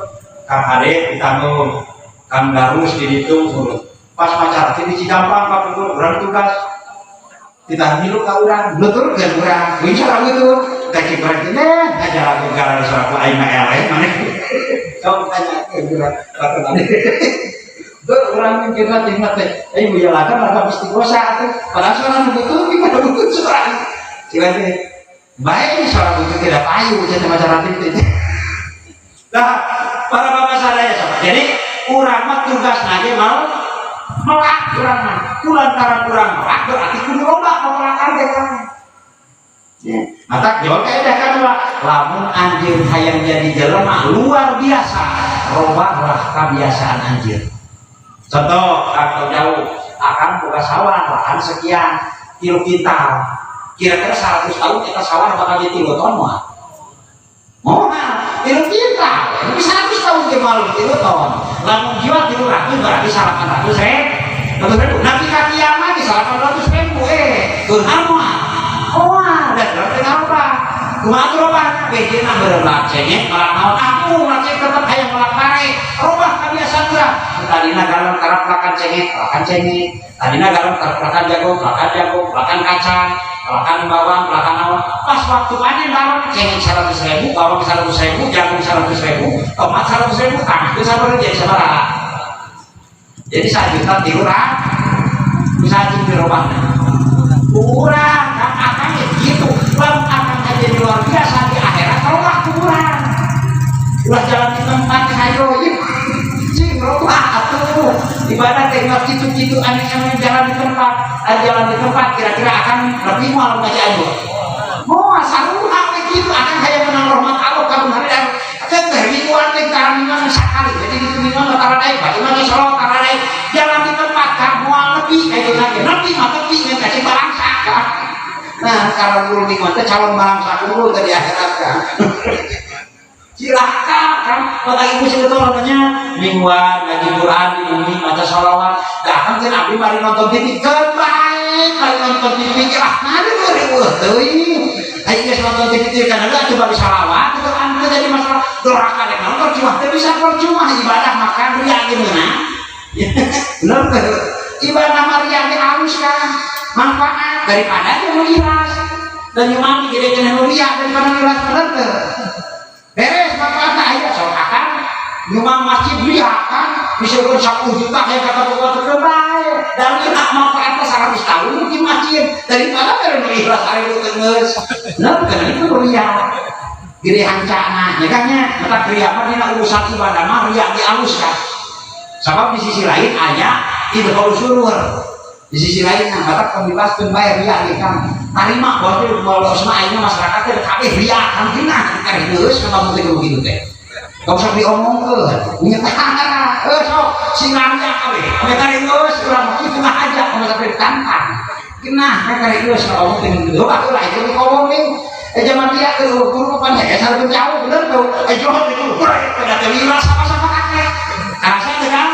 Kang Ade ditanggung Kang Darus di ditu pas maca di Cijampang kapungkur urang tugas kita milu ka urang nuturkeun urang kuing sora butut teh korek teh ngajar aku gara sora ku aing mah eleh maneh sok tanyakeun urang lakukan. Tuh orang mikir lagi teh, eh ibu ya lagam lagam istighosah atuh. Padahal suara nu butut gimana butut suara. Cila teh, baik suara butut tidak payu jadi masyarakat itu. Nah, para bapak sadaya sobat. Jadi urang mah tugas nage mau melak urang mah. Kulantaran urang melak berarti kudu loba pepelakan teh kan. Ya. Mata jawab kayak kan lamun anjeun hayang jadi jelema luar biasa, robahlah kebiasaan anjeun. Contoh, atau jauh, akan buka sawah, lahan sekian, kilo kintal. Kira-kira 100 tahun kita sawah bakal jadi 3 ton mah. Oh, 3 kintal. Ini 100 tahun ke malu 3 ton. Lamun jual 300 berarti 800 ribu. 100 ribu. Nanti ka kiamat di 800 ribu eh. Beunghar moal. Oh, dan berarti apa? Kumaha tuh robah? Bejena berelak cengek, melak naon? Aku melak cengek tetep hayang melak pare. Robah kebiasaan urang. Tadina galon karep makan cengek, makan cengek. Tadina galon karep makan jagung, makan jagung, makan kacang, makan bawang, makan naon. Pas waktu panen bawang cengek 100 ribu, bawang 100 ribu, jagung 100 ribu, tomat 100 ribu, tanah itu sabar jadi sabaraha? Jadi 1 juta tilu ratus, bisa aja dirobah. Kurang, kan akan gitu. Lamun akan jadi luar biasa di akhirat, robah kurang. Ulah jalan di tempat hayo, cing robah atuh. Ibadah teh nggak gitu-gitu aneh-aneh jalan di tempat, ada jalan di tempat kira-kira akan lebih mau baca aja. Mau saruha begitu akan hayang menang rahmat Allah kamu hari dan teh mingguan teh mingguan sakali. Jadi gitu mingguan tara naik, bagaimana sholat tara naik. Jalan di tempat kan moal lebih kayak gitu lagi. Lebih mah tepi ngan kasih balangsa kan. Nah, kalau guru mingguan teh calon balangsa dulu tadi akhirat kan. Cilaka kan kota ibu sebetulnya namanya mingguan ngaji Quran di bumi baca sholawat gak kan abdi mari nonton TV kebaik mari nonton TV lah nah itu riweuh teuing ayo geus nonton TV TV kan ada coba di sholawat itu kan itu jadi masalah doraka rek nonton percuma teu bisa percuma ibadah makan ria gimana bener tuh ibadah mah ria ge halus kan manfaat daripada dia mau ikhlas dan nyumami gede kena nu ria daripada ikhlas bener tuh beres manfaatnya aya sok akan nyumang masjid ria kan bisa 10 juta kayak kata bapak terbaik dan ini manfaatnya 100 tahun di masjid daripada mere nu ikhlas hari itu geus nah bukan itu ria gede hancana ya kan nya mata ria mah dina urusan ibadah mah ria di alus kan sebab di sisi lain aya idkhol surur di sisi lain nah mata pembebaskeun bae ria ge kan tarima bahwa bahwa semua ayeuna masyarakat teh kabeh ria kan tina karek geus kamu teh begitu teh. Gak usah diomongkeun, nyetara. Eh sok sing ria kabeh. Ame karek geus urang mah kitu mah aja kamu sampai ditantang. Genah karek geus ngomong teh gitu. Atuh lah itu ngomong nih. Eh zaman dia ke guru pan ya sareng jauh bener tuh. Eh johan itu pada teh sama-sama kakek. Karasa teh kan.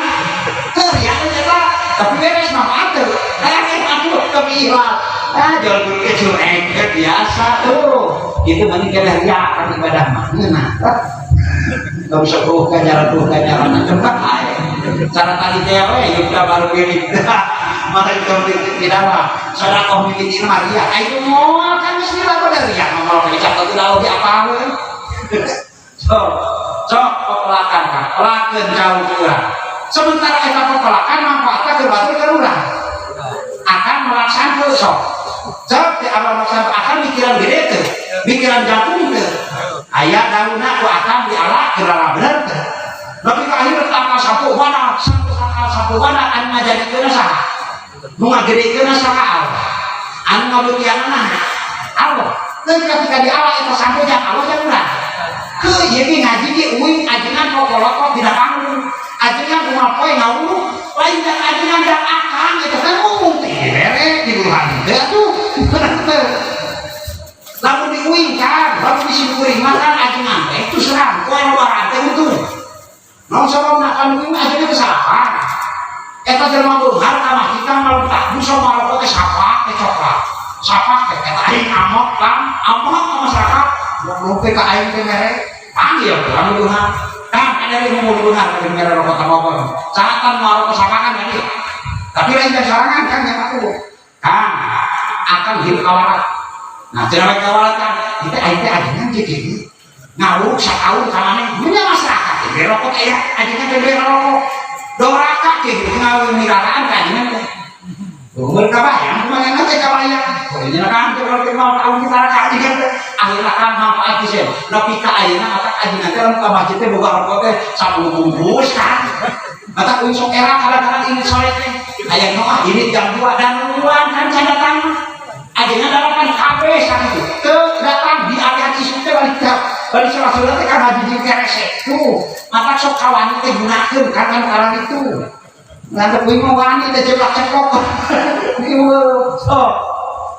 Teu ria teh eta tapi beres manfaat teu. Eh atuh tapi ikhlas. Ah jual guru ke cureng biasa tuh. Itu mending kena ria kan ibadah mah. Ngeunah. Gak usah tuh ganjaran cepat aja. Cara tadi teh we yuk baru pilih. Malah itu tidak mah. Sedekah mimiti mah ria. Ayo moal kan geus pada ria ngomong ke catat udah oge apa we. So, sok pepelakan kan, pelakeun jauh ke urang. Sementara eta pepelakan manfaatna keur batur keur urang. Akan melaksanakan sok. Sok di awal melaksanakan akan mikiran gede teu, mikiran jangkung teu. Aya daunna ku akan diala keur bener teu. Tapi ke akhir tangkal sapu mana, sampai tangkal sapu mana anu ngajadikeun saha? Nu ngagedekeun saha Allah? Anu ngabeukianna Allah. Teu ketika di Allah eta sampai jang Allah jang urang. Ke ieu ge ngaji ge uing ajengan kokolokot dina panggung. Ajengan kumaha poe ngawuruk, lain jang ajengan jang akang eta teh umum teh bere di luhan teh atuh. Bener teu. Lamun diuingkan, lamun disiburing mah kan ajengan teh itu serang, koe lebaran teh untung. Naon sababna kan uing ajengan teh salapan. Eta jelema beunghar ka masjid kan malam takbir sok maroko teh sapak teh coklat. Sapak teh eta aing amok kan, amok ka masyarakat. Goblok teh ka aing teh mere. Panggil kamu beunghar. Kan ada yang mau beunghar dari mere rokok ka Bogor. Saatan maroko sapakan kan ieu. Tapi lain jang sorangan kan yang aku. Kan akan hidup kawarat. Nah, cenah bae kawarat kan, kita aing teh ajengan jeung kieu. Ngawuk sataun ka maneh dunya masyarakat teh rokok aya ajengan teh bere rokok. Doraka kieu ngawin miraraan ka ajengan teh. Umur kabayang, kumaha teh kabayang. Pokoknya kan teh kalau mau tahun kita ka ajengan teh akhirna kan manfaat pisan. Nepi ka ayeuna mata ajengan teh lamun ka masjid teh boga rokok teh 10 bungkus kan. Mata uing sok era kadang-kadang ini sore teh. Aya nu ah ini jam 2 dan nungguan kan can datang. Ajengan dalapan kabeh sakitu. Teu datang di alihan isuk teh balik teh. Balik salah saudara teh kan haji jeung kerese. Tuh, mata sok kawani teh gunakeun kan kan karang itu. Ngantuk kuing mah wani teh jeblak ceplok. Ieu sok.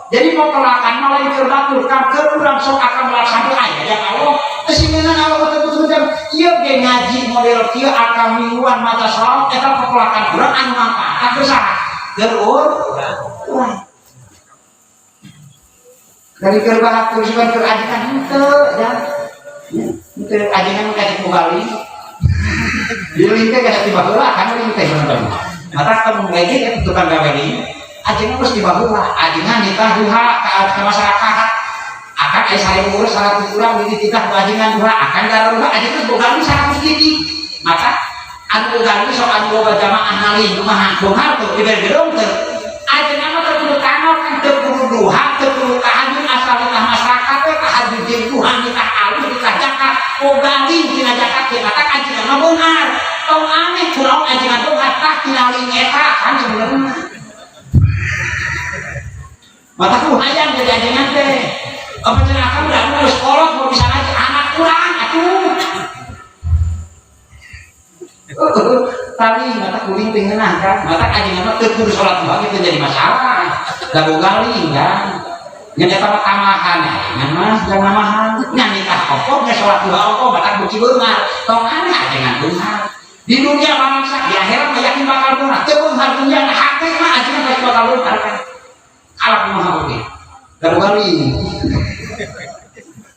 Jadi mau pelakan malah keur batur kan keur urang sok akan melaksanakan aya jang Allah. Teu singeunana Allah teh kudu jam ieu ge ngaji model kieu akan mingguan maca sholawat eta pepelakan urang anu manfaat keur saha? Keur urang. Dari keur batur sugan keur ajengan henteu dan henteu ajengan ka cek Bali. Di leuwih teh geus tiba heula kan leuwih teh bener. Mata kan lagi eta tukang gawe deui. Ajengan geus tiba heula, ajengan nitah duha ka masyarakat. Akan aya 1000 urang 100 urang di titah ku ajengan duha, akan garuha ajengan boga 100 gigi. Maka anu boga sok anu loba jamaah nalih kumaha beunghar teu dibere gedung teu. Ajengan mah teu kudu tanggal kan teu kudu duha, teu kudu tahajud asal nitah masyarakat teh tahajud jeung duha nitah alus nitah zakat. Bogaling tina zakat teh mata ajengan mah beunghar. Tong aneh kunaon ajengan beunghar tah tina ling eta kan sebenarnya. Mata ku hayang jadi ajengan teh. Apa cenah akang udah lulus kolot mau bisa ngaji anak kurang atuh. Tali mata kuring teh ngeunah kan. Mata ajengan mah teu kudu salat duha itu jadi masalah. Da bogaling kan. Ngan eta mah tambahan ngan mah jangan namahan. Ngan nitah ongkoh nya salat duha ongkoh mata beuki beunghar. Tong aneh ajengan beunghar. Di dunia bangsa, di akhirat mah yakin bakal beunghar. Teu beunghar dunia nah hate mah ajengan pasti bakal beunghar kan. Kalap kumaha oge. Da bogaling.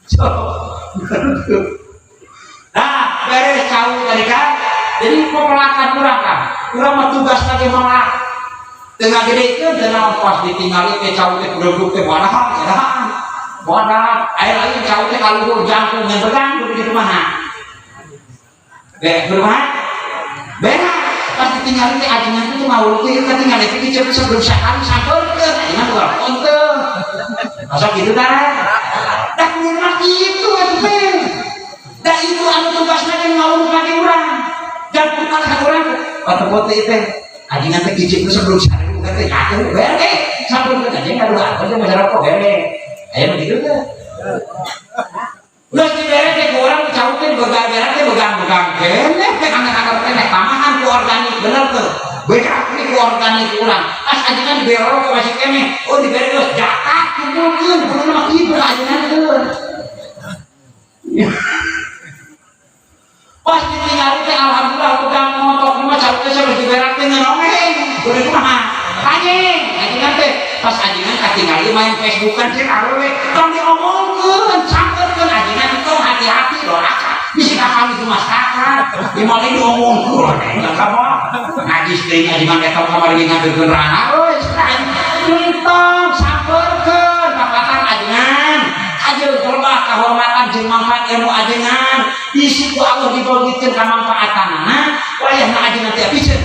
So, nah, beres cau tadi kan. Jadi pepelakan urang kan. Urang mah tugas lagi malah tengah gede itu dengan pas ditinggali teh cau teh kududuk teh wadah ya wadah air lagi cau teh kaluhur jangkung yang begang kudu di kumaha be kumaha berak pas ditinggali teh ajengan itu mau teh ketinggalan itu dicek sebelum sekali sampeurkeun ajengan bukan konten masa gitu dah dah kudu mah kitu atuh teh dah itu anu tugasna teh ngawuruk lagi urang jangkung ka urang patepot teh ajengan teh kicip sebelum sare bukan teh atuh bere sampeurkeun ajengan aduh apa teh masyarakat bere aya nu kitu teh udah dibere teh ku urang cau teh begang-begang teh begang-begang keneh teh anak-anak keneh tamahan ku organik bener tuh beda ini ku organik urang pas ajengan dibere rokok masih keneh oh dibere geus zakat kumpulkeun kudu mah kitu ajengan teh. Pas ditinggali teh alhamdulillah pegang montok mah cau teh sampai diberak teh ngonongeng kudu kumaha anjing ajengan teh pas ajengan katingali main Facebookan cek awewe tong diomongkeun sampeurkeun ajengan tong hati-hati doraka bisi kapan itu masyarakat di mana diomongkeun enggak apa najis deui ajengan eta kamari ngambilkeun rana euy entong sampeurkeun papatan ajengan ajeun kolbah kahormatan jeung manfaat ilmu ajengan bisi ku Allah dibagikeun ka manfaatanana wayahna ajengan teh piceun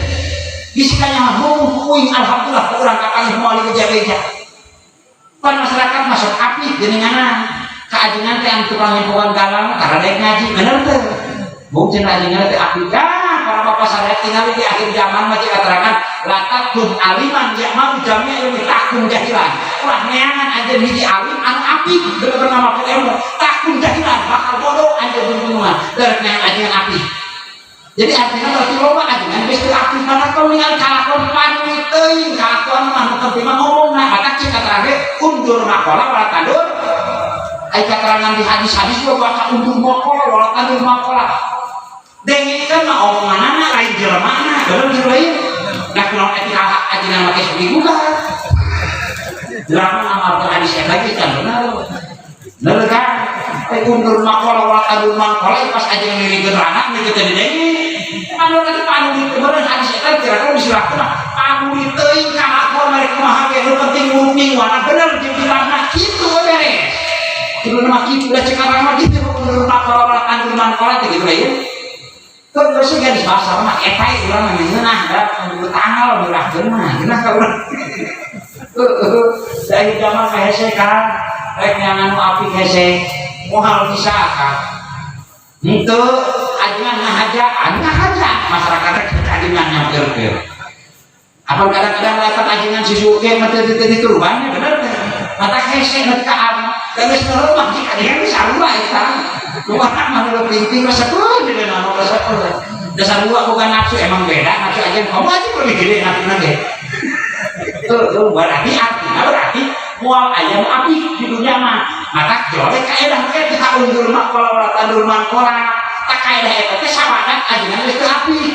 bisi kanya kuing alhamdulillah ku urang kapanggih moal beja-beja pan masyarakat masuk api geuninganan ka ajengan teh anu tukang nyempokan galang karena daek ngaji bener teu mungkin ajengan teh api ah para Para bapak sadaya tinggal di akhir zaman mah cek keterangan la tatlub aliman ya'malu jami'a ilmi takun jahilan. Ulah neangan anjeun hiji alim anu apik bener-bener ngamakeun ilmu, takun jahilan bakal bodoh anjeun gunungan dari neangan ajengan apik. Jadi artinya berarti loba ajengan geus teu aktif mana kau ningali kalakon panui teuing kalakon mah nu penting mah ngomongna maka cek keterangan undur maqola wala tandur. Ai keterangan di hadis-hadis juga baca undur maqola wala tandur maqola. Dengekeun mah omonganana lain jelemana, bener jeung lain. Nah kunaon etika ajengan make sok digugat. Jelema ngamalkeun hadis eta ge can bener. Bener kan? Eh undur maqola wala tandur maqola pas ajengan nirikeun rana nu teu didenge. Anu tadi panuli bener hadis eta kira-kira disilahkeun mah panuli teuing kalakuan mereka kumaha ge nu penting mingguana bener jeung kitabna kitu we beres. Kudu mah kitu da cek urang mah kitu undur maqola wala tandur maqola teh gitu lah ya. Terus gadis bahasa mah eta urang mah ngeunah da kudu tanggal mirahkeun mah geunah ka urang. Heeh, dari zaman mah hese kan rek neangan nu apik hese moal bisa kan. Henteu ajengan ngahaja, ngahaja masyarakat rek ajengan nyamperkeun. Apa kadang-kadang lewat ajengan susu ge mah teu teu dituruban bener teh. Mata hese nepi ka abdi. Da geus ngeuleuh mah cik ajengan geus sarua eta. Kumaha mah nu penting resep deui mah resep. Dasar gua bukan nafsu emang beda nafsu aja kamu aja lebih gede nafsu ge. Tuh, berarti artinya berarti moal aya apik di dunia mah. Maka jole kaedah teh teu undur mah wala tandur maqola. Tak kaedah eta teh sawadan ajengan geus teu apik.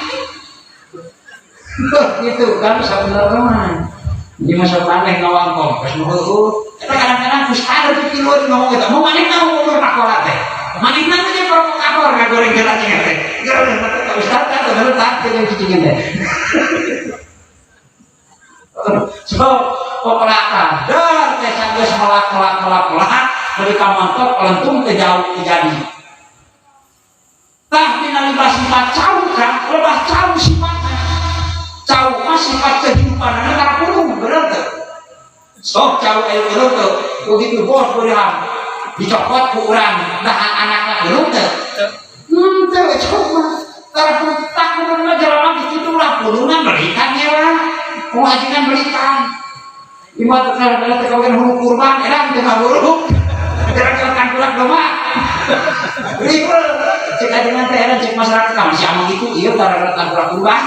Gitu kan sebenarnya mah. Di masa maneh ngawangkong, geus nu heueuh. Eta kadang-kadang ustad pipiluan ngomong eta, mau manehna undur maqola teh. Manehna teh provokator ngagorengkeun ajengan teh. Goreng teh ustad teh bener tak jeung cicingin teh. So, pepelakan dar teh geus melak melak melak melak beri ka montok lentung teh jauh teh jadi. Tah dina lima sifat cau kan, lebah cau sifatna. Cau mah sifat kehidupanna tara pulung, bener teu? Sok cau aya bener teu? Begitu bos beureum dicopot ku urang dahan anakna bener teu? Henteu cau mah. Tara pulung tak kudu mah jelema kitu lah pulungan belikan nyewa. Pengajian belikan. Ima teh kadang teh kawan hulu kurban edan teh ngahuruk. Kira-kira tangkulak domba. Ribet. Cek ajengan teh edan cek masyarakat kan si amang itu ieu gara-gara tangkulak kurban.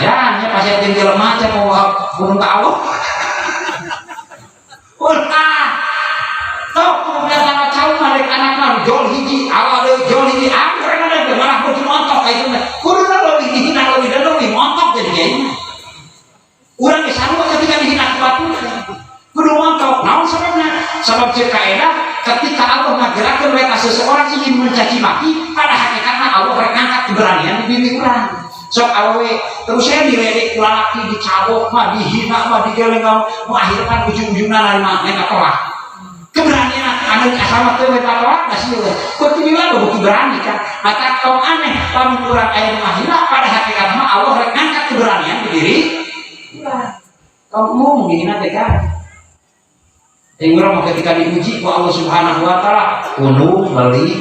Ya, nya pasti jeung jelema cek mau gunung ka Allah. Ulah. Tok kemudian anak cau mah rek anak mah jol hiji, awal deui jol hiji, angger teh malah kudu montok ka itu mah. Kuduna leuwih dihina leuwih dan leuwih montok jadi kayaknya. Urang geus sarua ketika dihina ku batur. Kudu montok. Naon sababna? Sabab cek kaedah ketika Allah ngagerakkeun mereka seseorang ingin mencaci maki, pada hakikatnya Allah rek ngangkat keberanian di diri urang. Sok awewe terus saya diledek ku lalaki, dicabok mah, dihina mah, digeleng mah, mau akhirnya kan ujung-ujungna narima neng tolak. Keberanian anu asal mah teu minta tolak da sieun. Beuki diwa beuki berani kan. Maka tong aneh lamun urang aya nu ngahina pada hakikatna mah Allah rek ngangkat keberanian di diri urang. Tong mung dihina teh kan. Yang urang mah ketika diuji ku Allah Subhanahu wa taala, gunung beli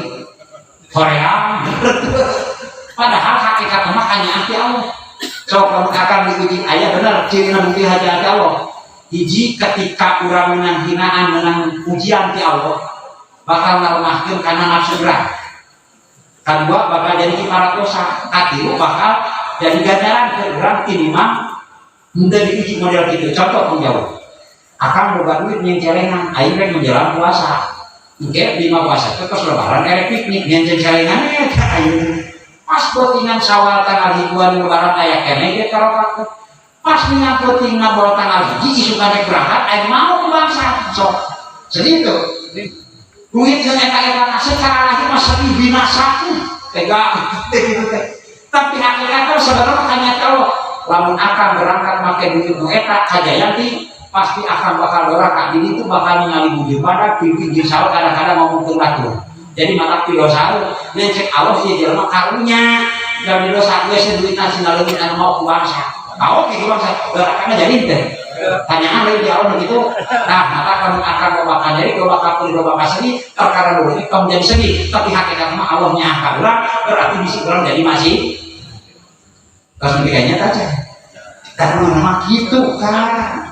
hoream. Padahal hakikatna mah hanya ti Allah. Sok lamun akan diuji aya bener cirina bukti hajat Allah. Hiji ketika urang menang hinaan menang ujian ti Allah bakal ngalemahkeun kana nafsu urang. Kadua bakal jadi kiparat dosa. Katilu bakal jadi ganjaran ke urang tinimbang henteu diuji model kitu. Contoh jauh. Akang boga duit nyen celengan, aing rek menjelang puasa. Engke lima puasa teh tos lebaran erek piknik nyen celengan eta aing. Pas beutingan Sawal tanggal hibuan lebaran aya keneh ge karokat. Pas ningal peutingna bola tanggal hiji isukan rek berangkat aing mau ke bangsa. Sok. Sedih tuh. Duit jeung eta-eta secara lahir mah sedih binasa tega gitu teh. Tapi hakikatnya sebenarnya hanya tahu lamun akan berangkat make duit nu eta kajayanti pasti akan bakal doraka. Jadi itu bakal ningali bujur pada di pinggir sawah kadang-kadang ngomong ke batur. Jadi mata dosa dan cek Allah ieu jelema karunya dari dosa geus duit nasi naleungit anu mau ku bangsa. Mau ke bangsa dorakana jadi teh. Tanyaan lagi di Allah begitu. Nah, maka kamu akan bakal jadi loba kapur loba sedih perkara dulu ini kamu jadi sedih tapi hakikatnya mah Allah nyangka urang berarti bisi urang jadi masih. Terus kayaknya aja. Dan mah gitu kan.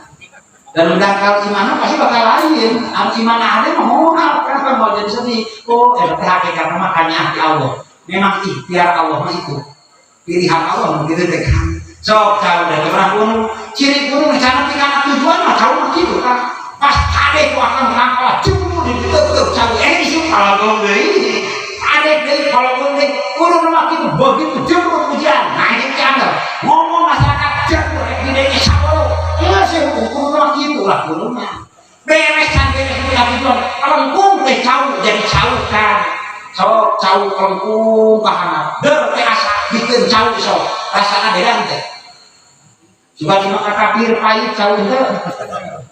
Dan dangkal iman pasti bakal lain. Anu iman ada mah moal kan mau jadi sedih. Oh, eta teh hakikatna mah kanya Allah. Memang ikhtiar Allah mah itu. Pilihan Allah begitu teh kan. Sok cau da pernah gunung. Ciri gunung rencana kana tujuan mah cau mah kitu kan. Pas kade ku akang kangkala jemur di teup cau isuk kalagong deui. Kade deui kalagong deui. Gunung mah kitu begitu jemur hujan naik ke ngomong masyarakat jemur rek didenge sabolo. Geus hukum mah kitu lah gunungnya. Beres can beres punya tujuan. Kelengkung teh cau jadi cau kan. Sok cau kelengkung ka handap. Der teh asa bikeun cau sok. Rasana beda teh. Coba cuma kakapir pahit cau teh.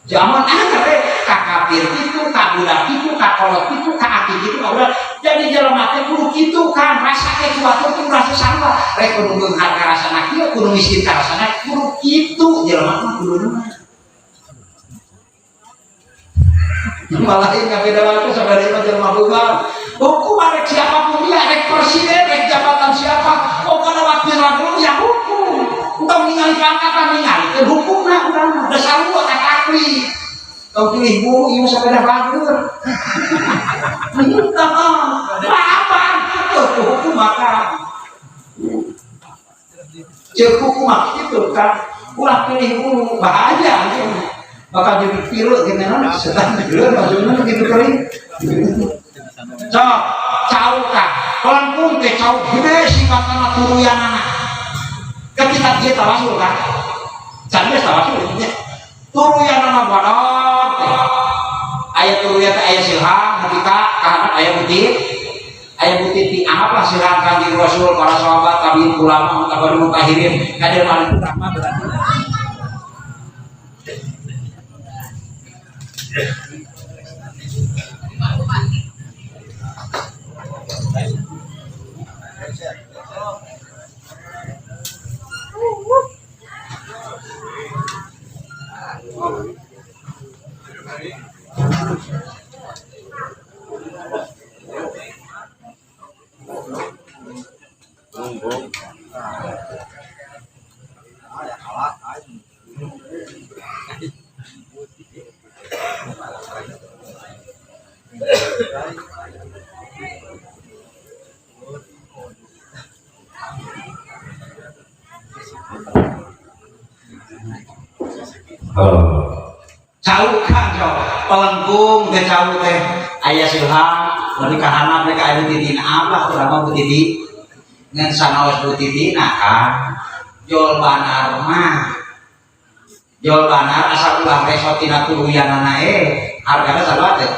Zaman teh kakapir kitu, ka budak kitu, ka kolot kitu, ka aki kitu, ka budak. Jadi jelema teh kudu kitu kan, rasa teh cuatur kudu rasa sarua. Rek kudu beunghar ka rasana kieu, kudu miskin ka rasana kudu kitu jelema mah kudu mah. Malah ini beda waktu sampai dari jelema beunghar. Hukum arek siapapun dia, rek presiden, rek jabatan siapa, pokoknya waktu lagu ya hukum. Entong ningali pangkatan ningali teh hukumna urang mah da sarua ka takli. Tong pilih buru ieu sapeda bager. Apa itu hukum maka. Ceuk hukum mah kitu kan. Ulah pilih buru bahaya bakal jadi pilu gitu naon setan geuleuh maksudna kitu kali. Sok cau ka kelengkung teh cau gede sifatna turuyanana. Ketika dia tawasul kan, can geus tawasul nya. Turuyanana badag teh. Aya turuyan teh aya silham nepi ka kahanap aya butit. Aya butit ti anggaplah silham Kanjeng Rasul, para sahabat, tabiin, ulama, mutabarin, mutahirin, kader paling utama berarti. Cau kan cau pelengkung teh cau teh aya silham lebih kahanap mereka aya butitina apa urang mah butiti ngan sanaos butitina kan jol banar mah jol banar asal ulah resot tina turuyanana hargana sarua teh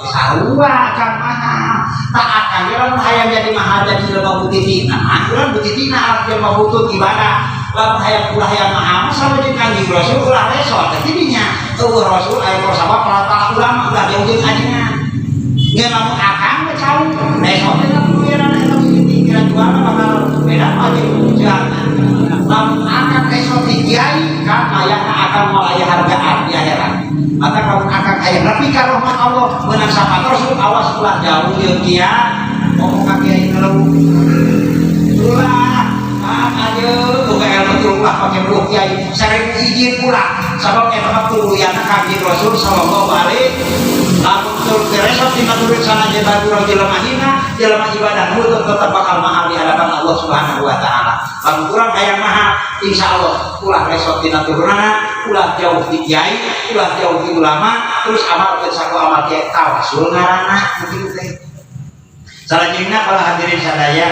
sarua kan mahal tak akan dia lamun hayang jadi mahal jadi jelema butitina urang butitina alat jelema butut ibadah lamun hayang ulah hayang mahal mah sarua jeung Kanjeng Rasul ulah resot teh tidinya eueuh Rasul aya para sahabat para ulama ulah jauh jeung ajengan ngan lamun akang mah cau resot teh turuyanana eta butiti kira jualna bakal beda mah jeung jangan lamun akang resot di kiai kan mayana akang moal aya hargaan di akhirat maka lamun akang aya nepi ka rahmat Allah meunang syafaat Rasul awas ulah jauh jeung kiai ngomong ka kiai ngeluh ulah aja buka ilmu ulah pakai bulu kiai 1000 izin ulah sabab eta mah turuyana Kanjeng Rasul sallallahu alaihi lamun tur resot dina turun sanajan urang jelema hina jelema ibadah nutut tetep bakal mahal di hadapan Allah Subhanahu wa taala lamun urang hayang mahal insyaallah ulah resot dina turunana ulah jauh di kiai ulah jauh di ulama terus amal teu saku amal kiai tawasul ngaranna kitu teh. Salajengna para hadirin sadaya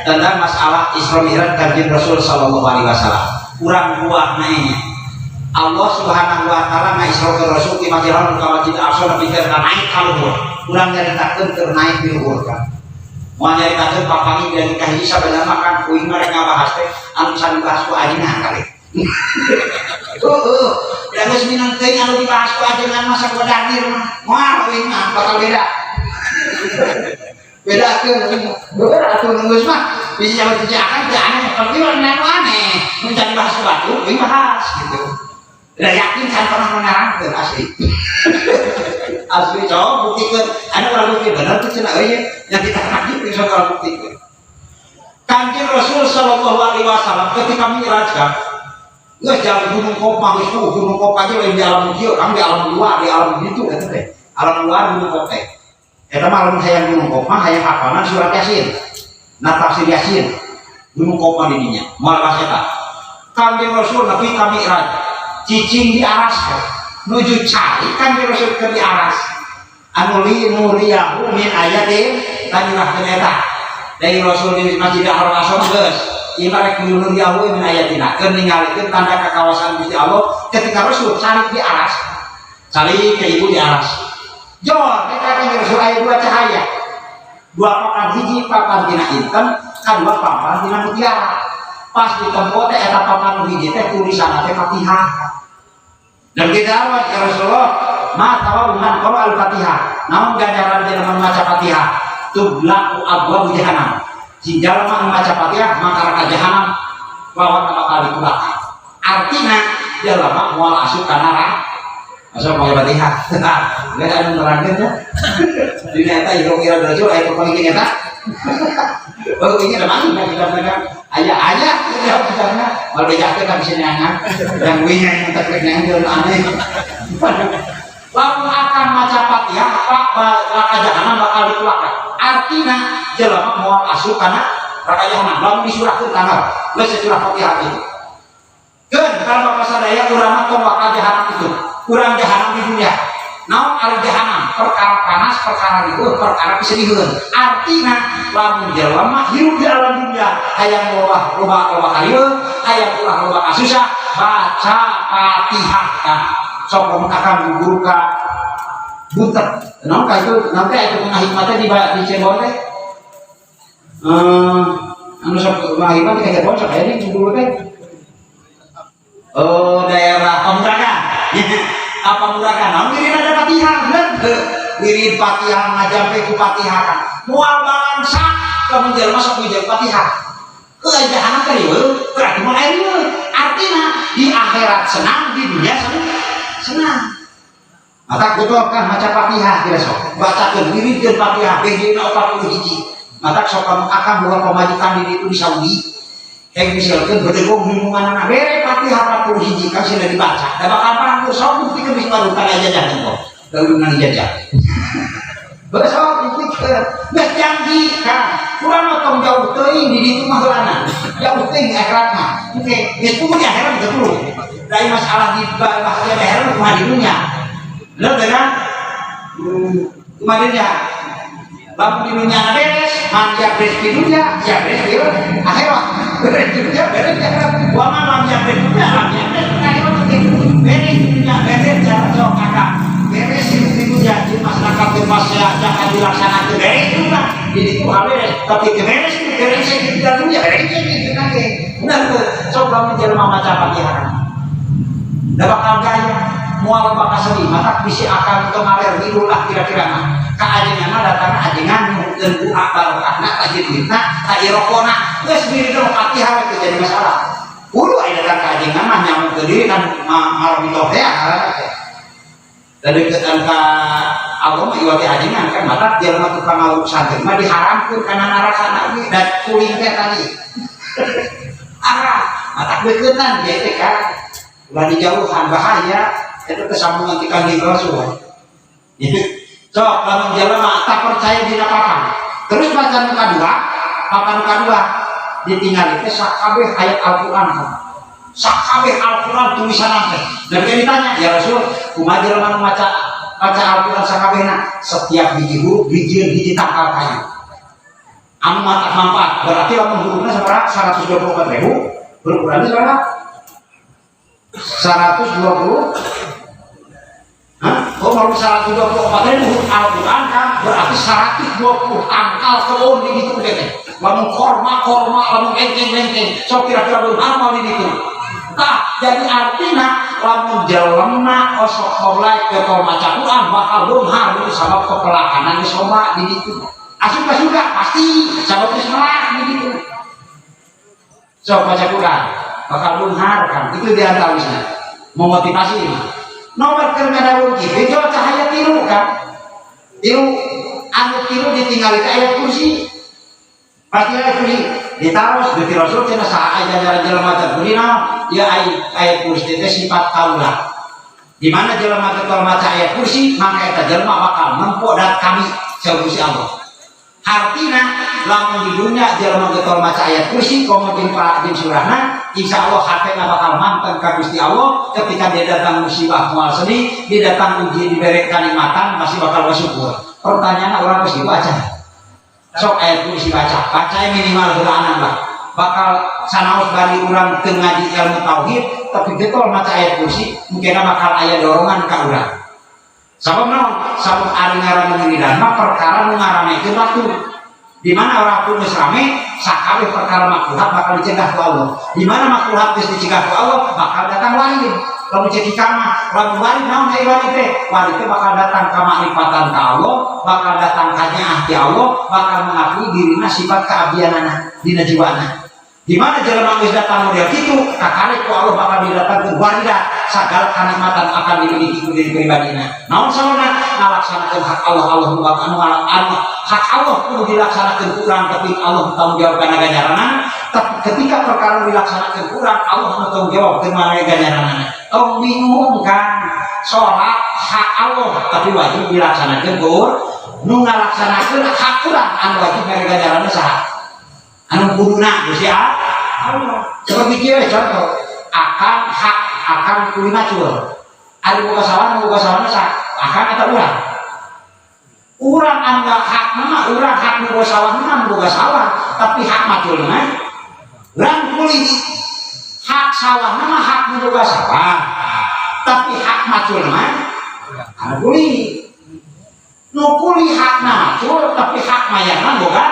tentang masalah Isra Mi'raj Kanjeng Rasul sallallahu alaihi wasallam. Urang buah naenya. Allah Subhanahu wa taala ngaisrakeun Rasul ti Masjidil Haram ka Masjid Aqsa nepi ka naik ka luhur. Urang nyaritakeun keur naik di luhur kan. Moal nyaritakeun papangi dari kahiji sabenerna mah kan kuing mah rek ngabahas teh anu can dibahas ku ajengan kali. Heeh, da geus minang teuing anu dibahas ku ajengan mah sakodadir mah. Moal kuing mah bakal beda. Beda ke, beda atuh geus mah bisa jawab teh akan teh aneh, tapi urang anu aneh, mun can dibahas ku batur, kuing bahas gitu. Da yakin can pernah mengarangkeun asli. Asli coba buktikeun, anu urang bukti bener teh cenah euy nya kita lagi bisa urang buktikeun. Kanjeng Rasul sallallahu alaihi wasallam ketika Mi'raj kan, geus jalan Gunung Qaf mah geus Gunung Qaf aja lain di alam kieu, kan di alam luar, di alam gitu eta teh. Alam luar Gunung Qaf teh. Eta mah lamun hayang Gunung Qaf mah hayang hafalan surat Yasin. Nah, tafsir Yasin. Gunung Qaf mah di dinya. Moal pas eta. Kanjeng Rasul nepi ka Mi'raj. Cicing di aras kan. Nuju cari Kanjeng Rasul ke di aras. Anu li nuriyahu min ayatin tanyurahkeun eta. Dari Rasul di Masjidil Haram Asam geus. Ieu mah rek nuriyahu min ayatina. Keur ningalikeun tanda kakawasan Gusti Allah ketika Rasul cari di aras. Cari ke ibu di aras. Jor, mereka Kanjeng Rasul aya dua cahaya. Dua papan, hiji papan tina inten, kadua papan tina mutiara. Pas ditempo teh eta papan nu hiji teh tulisanna teh Fatihah. Dan kita awal ya Rasulullah, ma thawabu man qara al-Fatihah. Naon ganjaran jalma maca Fatihah? Tughlaqu abwabu jahannam. Si jalma maca Fatihah maka neraka jahanam lawan bakal ditulak. Artinya jalma moal asup ka neraka. Asup pakai Fatihah. Geus anu nerangkeun teh. Dina eta Isra Mi'raj Rasul aya paling eta. Oh, ini ada mana kitabnya? Aya aya ya kitabnya. Mal bejakeun ka bisa neangan. Yang winya yang teklek neangan aneh. Lamun akan maca Fatihah, Pak, neraka jahanam bakal ditulakan. Artinya jelema moal asup kana neraka jahanam. Lamun disurahkeun tanggal, geus surah Fatihah itu. Keun kalau bapak sadaya urang mah tong bakal jahanam itu. Urang jahanam di dunia. Naon ari jahanam? Perkara panas, perkara riweuh, perkara kesedihan. Artinya lamun jelema hirup di alam dunia hayang loba loba loba kariweuh, hayang ulah loba kasusah, baca Fatihah kan. Sok lamun akan guru ka Butet. Naon ka itu? Nanti itu hikmah teh di Cirebon teh. Anu sok hikmah di Cirebon sok aya di guru teh. Oh, daerah Pamurakan. Apa Pamurakan? Naon wirid ada Fatihah, bener teu? Wirid Fatihah ngajampe ku Fatihah kan. Moal bangsa lamun jelema sok wirid Fatihah. Heuh, jahanam teh riweuh, berarti moal aya riweuh. Artinya di akhirat senang, di dunia senang. Senang. Maka kudu kan maca Fatihah kira sok. Bacakeun wiridkeun Fatihah BG-na 40 hiji. Maka sok kamu akan boga pamajikan di ditu di Saudi. Kayak misalkan bedegong himungan bere Fatihah 40 hiji kan sudah dibaca. Da bakal perang sok buktikeun geus baru kana ijazah engko. Da undungan ijazah. Besok buktikan, geus janji kan. Kurang mah tong jauh teuing di ditu mah heulana. Jauh teuing di akhirat mah. Oke, geus puguh di akhirat teu perlu. Dari masalah di bahagia di akhirat kumaha di dunia. Bener teh kan? Kumaha di dunia? Lamun di dunia beres, man ya beres di dunia, ya beres di akhirat. Beres di dunia, beres di akhirat. Wa man lam ya beres di dunia, lam ya beres di akhirat. Beres di dunia, beres jalan sok kakak. Beres di dunia, di masyarakat di masyarakat jangan dilaksanakan beres juga. Jadi itu hal beres, tapi ke beres beres di dunia, beres gitu kan. Benar tuh, sok lamun jelema maca Fatihah. Da bakal gaya moal bakal sedih, maka bisi akan kemarin lah kira-kira mah. Ka ajengan mah datang ajengan nyuhunkeun doa barokahna ka duitna ka irokona geus wirid Fatihah itu jadi masalah. Kudu aya datang ka ajengan mah nyambungkeun diri kan malam itu teh teh. Da deketan ka Allah mah iwati ajengan kan mata jelema tukang ngawuk santri mah diharamkeun kana neraka ge dan kuling teh tadi. Arah mata deketan dia teh kan ulah dijauhan bahaya itu kesambungan ti Kanjeng Rasul. Sok lamun jelema tak percaya dina papan. Terus baca nu kadua, papan nu kadua ditinggali teh sakabeh ayat Al-Qur'an. Sakabeh Al-Qur'an tulisan teh. Dan kan ditanya, "Ya Rasul, kumaha jelema nu maca maca Al-Qur'an sakabehna?" Setiap hiji huruf dijieun hiji tangkal kayu. Anu mata manfaat, berarti lamun hurufna sabaraha? 124.000, huruf Qur'an sabaraha? 120. Hah? Oh, kalau 124 ribu huruf Al-Quran kan berarti 120 tangkal kebun di situ teh. Lamun korma korma, lamun lengkeng lengkeng, so kira-kira beunghar mau di situ. Tah, jadi artinya lamun jelema osok mulai ke maca Quran bakal beunghar itu sabab kepelakanan geus loba di ditu. Asup ka surga pasti sabab geus melak di ditu. Sok baca Quran bakal beunghar kan, itu di antawisna. Memotivasi ini. Nomor keur ngadaun kitu jual cahaya tilu kan. Tilu anu tilu ditinggali ke ayat kursi. Pasti ayat kursi. Ditaros Gusti Rasul cenah, saha aya jalan jelema teh naon? Ya, ayat kursi teh sifat kaula. Di mana jelema getol maca ayat kursi, maka eta jelema bakal nempo dat kami saur Gusti Allah. Artinya, lamun di dunia jelema getol maca ayat kursi, komo jeung para jeung surahna, insya Allah hatena bakal manteng ka Gusti Allah. Ketika dia datang musibah moal sedih, dia datang uji diberi kanikmatan masih bakal bersyukur. Pertanyaan, urang mesti baca? Sok ayat kursi baca, baca minimal heulaanan lah. Bakal sanaos bari urang teu ngaji ilmu tauhid, tapi getol maca ayat kursi, mungkin bakal aya dorongan ka urang. Sabab naon? Sabab ari ngaran wiridan mah perkara nu ngaramekeun waktu. Di mana orang pun geus rame, sakabeh perkara makruhat bakal dicegah ku Allah. Di mana makruhat geus dicegah ku Allah, bakal datang warid. Lamun cek hikmah, lamun warid naon ai warid teh? Warid teh bakal datang ka makrifatan ka Allah, bakal datang ka nyaah ti Allah, bakal mengakui dirina sifat keabdianana dina jiwana. Di mana jelema geus datang model kitu, kakarek ku Allah bakal didatangkeun waridat, sagala kanikmatan akan dimiliki ku diri pribadina. Naon sauna? Ngalaksanakeun hak Allah, Allah nu anu anu hak Allah kudu dilaksanakeun ku urang, tapi Allah tanggung jawab kana ganjaranna. Tapi ketika perkara dilaksanakeun ku urang, Allah nu tanggung jawab teu mana ganjaranna. Tong bingung kan, salat hak Allah tapi wajib dilaksanakeun ku nu ngalaksanakeun hak urang, anu wajib mere ganjaranna saha? Anu kuduna Gusti Allah. Seperti kieu contoh, akan hak akan kuli macul. Ari boga sawah, nu boga sawahna saha? Akang atau urang? Urang anu hak mah, urang hak nu boga sawah mah boga sawah, tapi hak macul mah urang kuli. Hak sawah mah hak nu boga sawah, tapi hak macul mah anu kuli. Nu kuli hak macul, tapi hak mayarna boga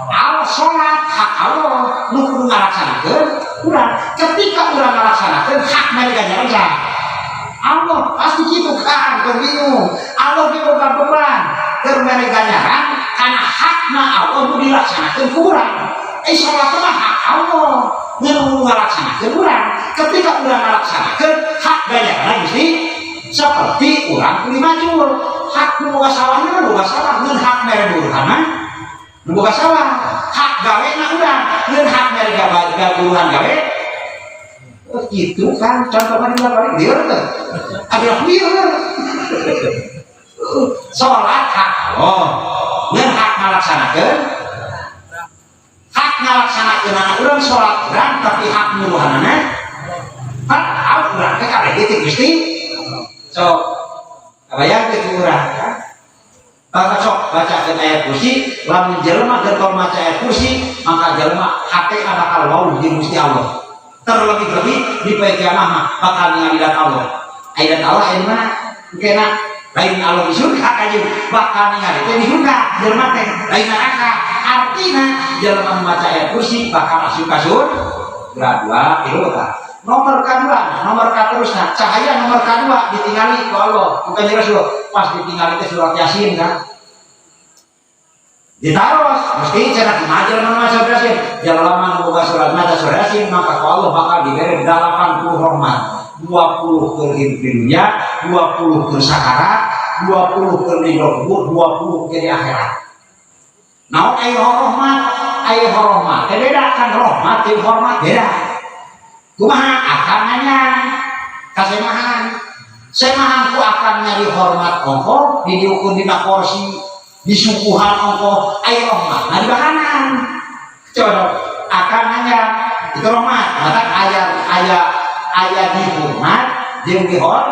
al. Salat hak Allah, nu kudu ngalaksanakeun urang. Ketika urang ngalaksanakeun, hak mere ganjaran saha? Allah. Pasti gitu kan, tong bingung. Allah ge boga beban keur mere ganjaran karena hakna Allah nu dilaksanakeun ku urang. Eh, salat mah hak Allah, nu ngalaksanakeun urang. Ketika urang ngalaksanakeun, hak ganjaran Gusti. Seperti urang kuli macul, hak nu boga sawahna mah boga sawah, ngan hak mere buruhana nu boga sawah. Hak gawe na urang, ngan hak mere buruhan gawe. Oh, gitu kan, contoh mah di balik lieur teh ada lieur. Salat hak Allah, ngan hak ngalaksanakeun, hak ngalaksanakeun anak urang salat urang, tapi hak nyuruhanana kan urang teh kabeh teh Gusti. Sok kabayang teh urang kan. Maka sok bacakeun ayat kursi, lamun jelema getol maca ayat kursi, maka jelema hatena bakal wauh di Gusti Allah. Terlebih-lebih di poe kiamah mah bakal ningali dat Allah. Ayat Allah aya di mana? Engkena lain Allah di surga kajeng, bakal ningali teh di surga jelema teh, lain neraka. Artina jelema maca ayat kursi bakal asup ka surga. Dua, tilu tah. Nomor kedua, nomor terusna, cahaya nomor kedua ditinggali ku Allah, bukan Rasul. Pas ditinggali teh surat Yasin kan. Ditaros, mesti cenah kumaha jelema maca surat Yasin. Jelema nu boga surat maca surat Yasin, maka ku Allah bakal diberi 80 rahmat. 20 keur hidup di dunia, 20 keur sakarat, 20 keur di kubur, 20 keur di akhirat. Naon aya rahmat? Aya rahmat. Teh beda kan rahmat jeung hormat beda. Kumaha akang nanya kasemahan. Semahan ku akang nyari hormat ongkoh, didiukeun dina kursi, disuguhan ongkoh, aya rahmat. Nah, di bahanan. Coba akang nanya itu rahmat, maka aya aya aya dihormat jeung dihor.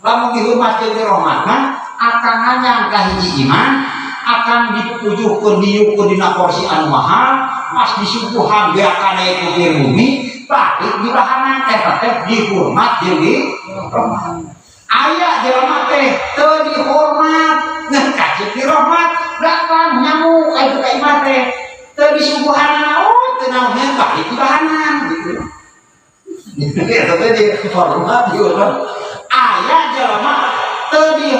Lamun dihormat jeung dirahmat mah akang nanya ka hiji iman, akan dipujuhkeun, diukeun dina kursi anu mahal, pas disuguhan beakan aya kupir bumi, balik di bahanan, eta teh dihormat jeung dirahmat. Aya jelema teh teu dihormat, ngan kacip dirahmat, datang nyamuk aya ka imah teh teu disuguhan naon, teu naon, balik di bahanan gitu. Eta teh dihormat dihormat. Aya jelema teu di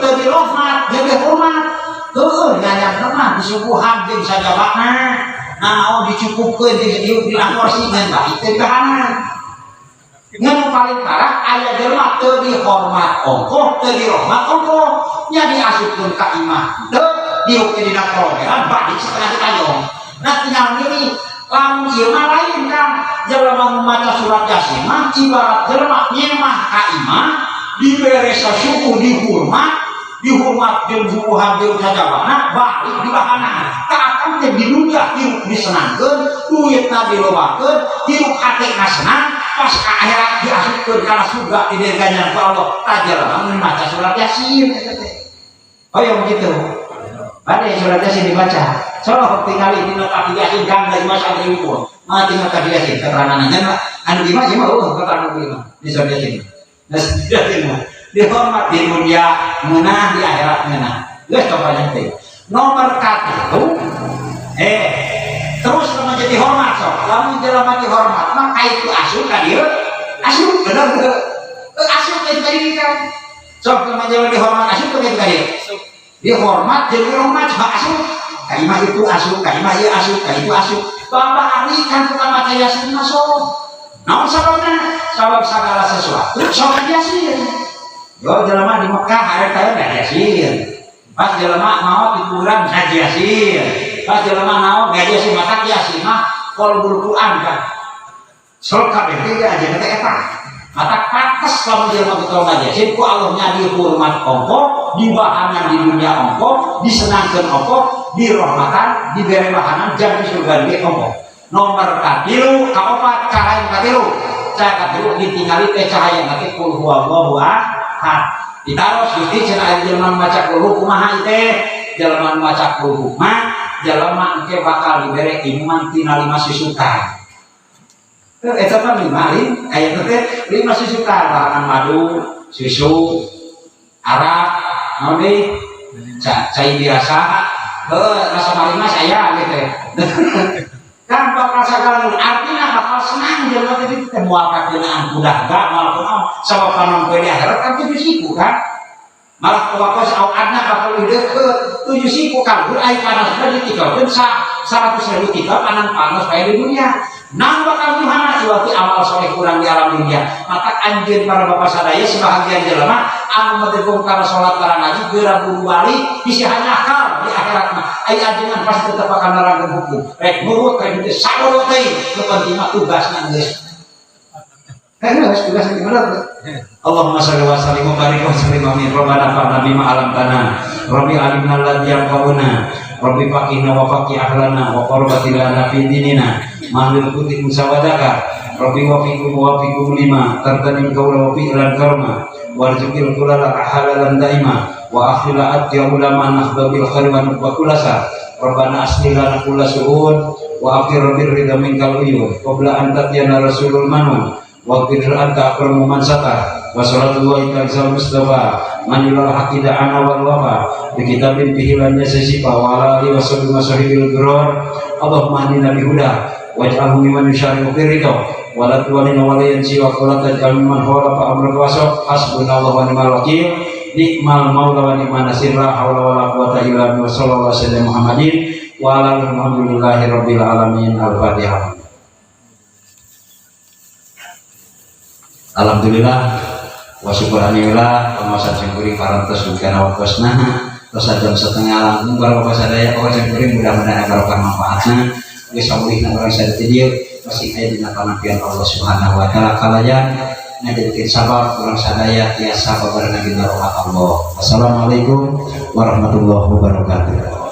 teu dirahmat jeung dihormat. Heueuh, nyanyang mah disuguhan jeung sajabana. Naon dicukupkeun jeung diuk dina kursi, ngan balik teh dibahanan. Ngan paling parah aya jelema teu dihormat ongkoh, teu dirahmat ongkoh, nya diasupkeun ka imah teu, diukkeun dina koromeran, balik setengah ditayong. Nah tinggal milih. Lamun ieu mah lain kan, jelema maca surat Yasin mah ibarat jelema nyemah ka imah, dibere sasuku, dihormat, dihormat jeung bubuhan jeung sajabana, balik di bahana. Ka akang teh di dunia hirup disenangkeun, duitna dilobakeun, hirup hatena senang, pas ka akhirat diasupkeun kana surga dibere ganjaran ku Allah. Tah jelema mun maca surat Yasin eta teh. Oh yang begitu. Ada surat Yasin dibaca. Sok tingali dina kaki Yasin kan dari masa santri hukum. Mah tinggal kaki Yasin keteranganna mah anu di mah ieu mah eueuh keterangan di mah di surat Yasin. Nah, Yasin mah dihormat di dunia ngeunah, di akhirat ngeunah. Geus coba teh. Nomor katilu terus lamun jadi hormat sok. Lamun jelema dihormat mah ka itu asup ka dieu. Asup bener teu? Asup ka dieu kan. Sok lamun jelema dihormat asup ka dieu. Dihormat jadi hormat sok asup. Ka imah itu asup, ka imah ieu asup, ka itu asup. Babari kan tukang maca Yasin mah sok. Naon sababna? Sabab segala sesuatu sok Yasin. Yo jelema di Mekah arek teh ngaji Yasin. Pas jelema maot di kuburan ngaji Yasin. Pas jelema naon ngaji Yasin, maka Yasin mah qalbul Quran kan. Sok kabeh teh aja teh eta. Maka pantes lamun jelema getol ngaji Yasin ku Allah nya dihormat ongko, dibahanan di dunia ongko, disenangkeun ongko, dirahmatan, dibere bahanan jam di surga ge ongko. Nomor katilu, kaopat, cahaya katilu. Cahaya katilu ditingali teh cahaya nanti kul huwallahu ahad. Ditaros Gusti cenah aya jelema maca kulhu kumaha teh? Jelema maca kulhu mah jelema engke bakal dibere imuman tina lima susukan. Eta mah lima lim, aya teh lima susukan, bahanan madu, susu, arak, naon deui? Cai biasa, heuh rasa marimas aya gitu. Kan bakal segala artinya bakal senang jelema teh teh moal kakeunaan kudaga, moal kunaon, sabab panon poe di akhirat kan tujuh siku kan. Malah waktu au adna bakal lebih deket tujuh siku kan ai panasna ditikelkeun sa 100.000 tikel panan panas kaya di dunia. Nang bakal nyuhana iwati amal soleh kurang di alam dunia. Maka anjeun para bapak sadaya sebahagian jelema anu madegong kana salat kana ngaji geura buru balik bisi hanya akal di akhirat mah. Ai ajengan pasti tetep akan nerangkeun hukum. Rek nurut rek henteu sabodo teuing, nu penting mah tugasna geus. Geus tugasna gimana tuh? Allahumma shalli wa sallim wa barik wa sallim amin. Rabbana farna bima alamtana. Rabbi alimna alladzi yanfa'una. Rabbi faqihna wa faqih ahlana wa qurbatina lana fi dinina. Mahlil kuti musawadaka. Rabbi wafikum wa wafikum lima tartanim kaula wa fi'lan karma. Warzuqil kulala halalan daima wa akhila atya ulama nakhba bil khairi wa nubba kulasa. Rabbana asli lana kulla su'un wa akhir bir ridha minkal uyun qabla an tatyana rasulul manun wa qir anta akramu man satar wa salatullahi ta'ala mustafa man yulal haqida ana wal wafa bi kitabin bihi lan yasisifa wa ala alihi wa sahbihi wa sahibil gurur. Allahumma hdina bi huda waj'alhu mimman yusyari'u fi ridha wa la tuwalina wa la yansi wa qula taj'al mimman khalaqa amraka wa saf. Hasbunallahu wa ni'mal wakil, nikmal maula wa ni'man nasir, la haula wa la quwata illa billah. Sallallahu alaihi Muhammadin wa ala alihi alhamdulillahi rabbil alamin. Al-fatihah. Alhamdulillah wa syukuranillah penguasa cengkuring parantos dugana waktosna tos jam setengah langkung para bapak sadaya penguasa cengkuring mudah-mudahan barokah manfaatna geus samulihna urang sadaya dieu masih aya dina panampian Allah Subhanahu wa taala kalayan ngajadikeun sabab urang sadaya tiasa babarengan dina rahmat Allah. Wassalamualaikum warahmatullahi wabarakatuh.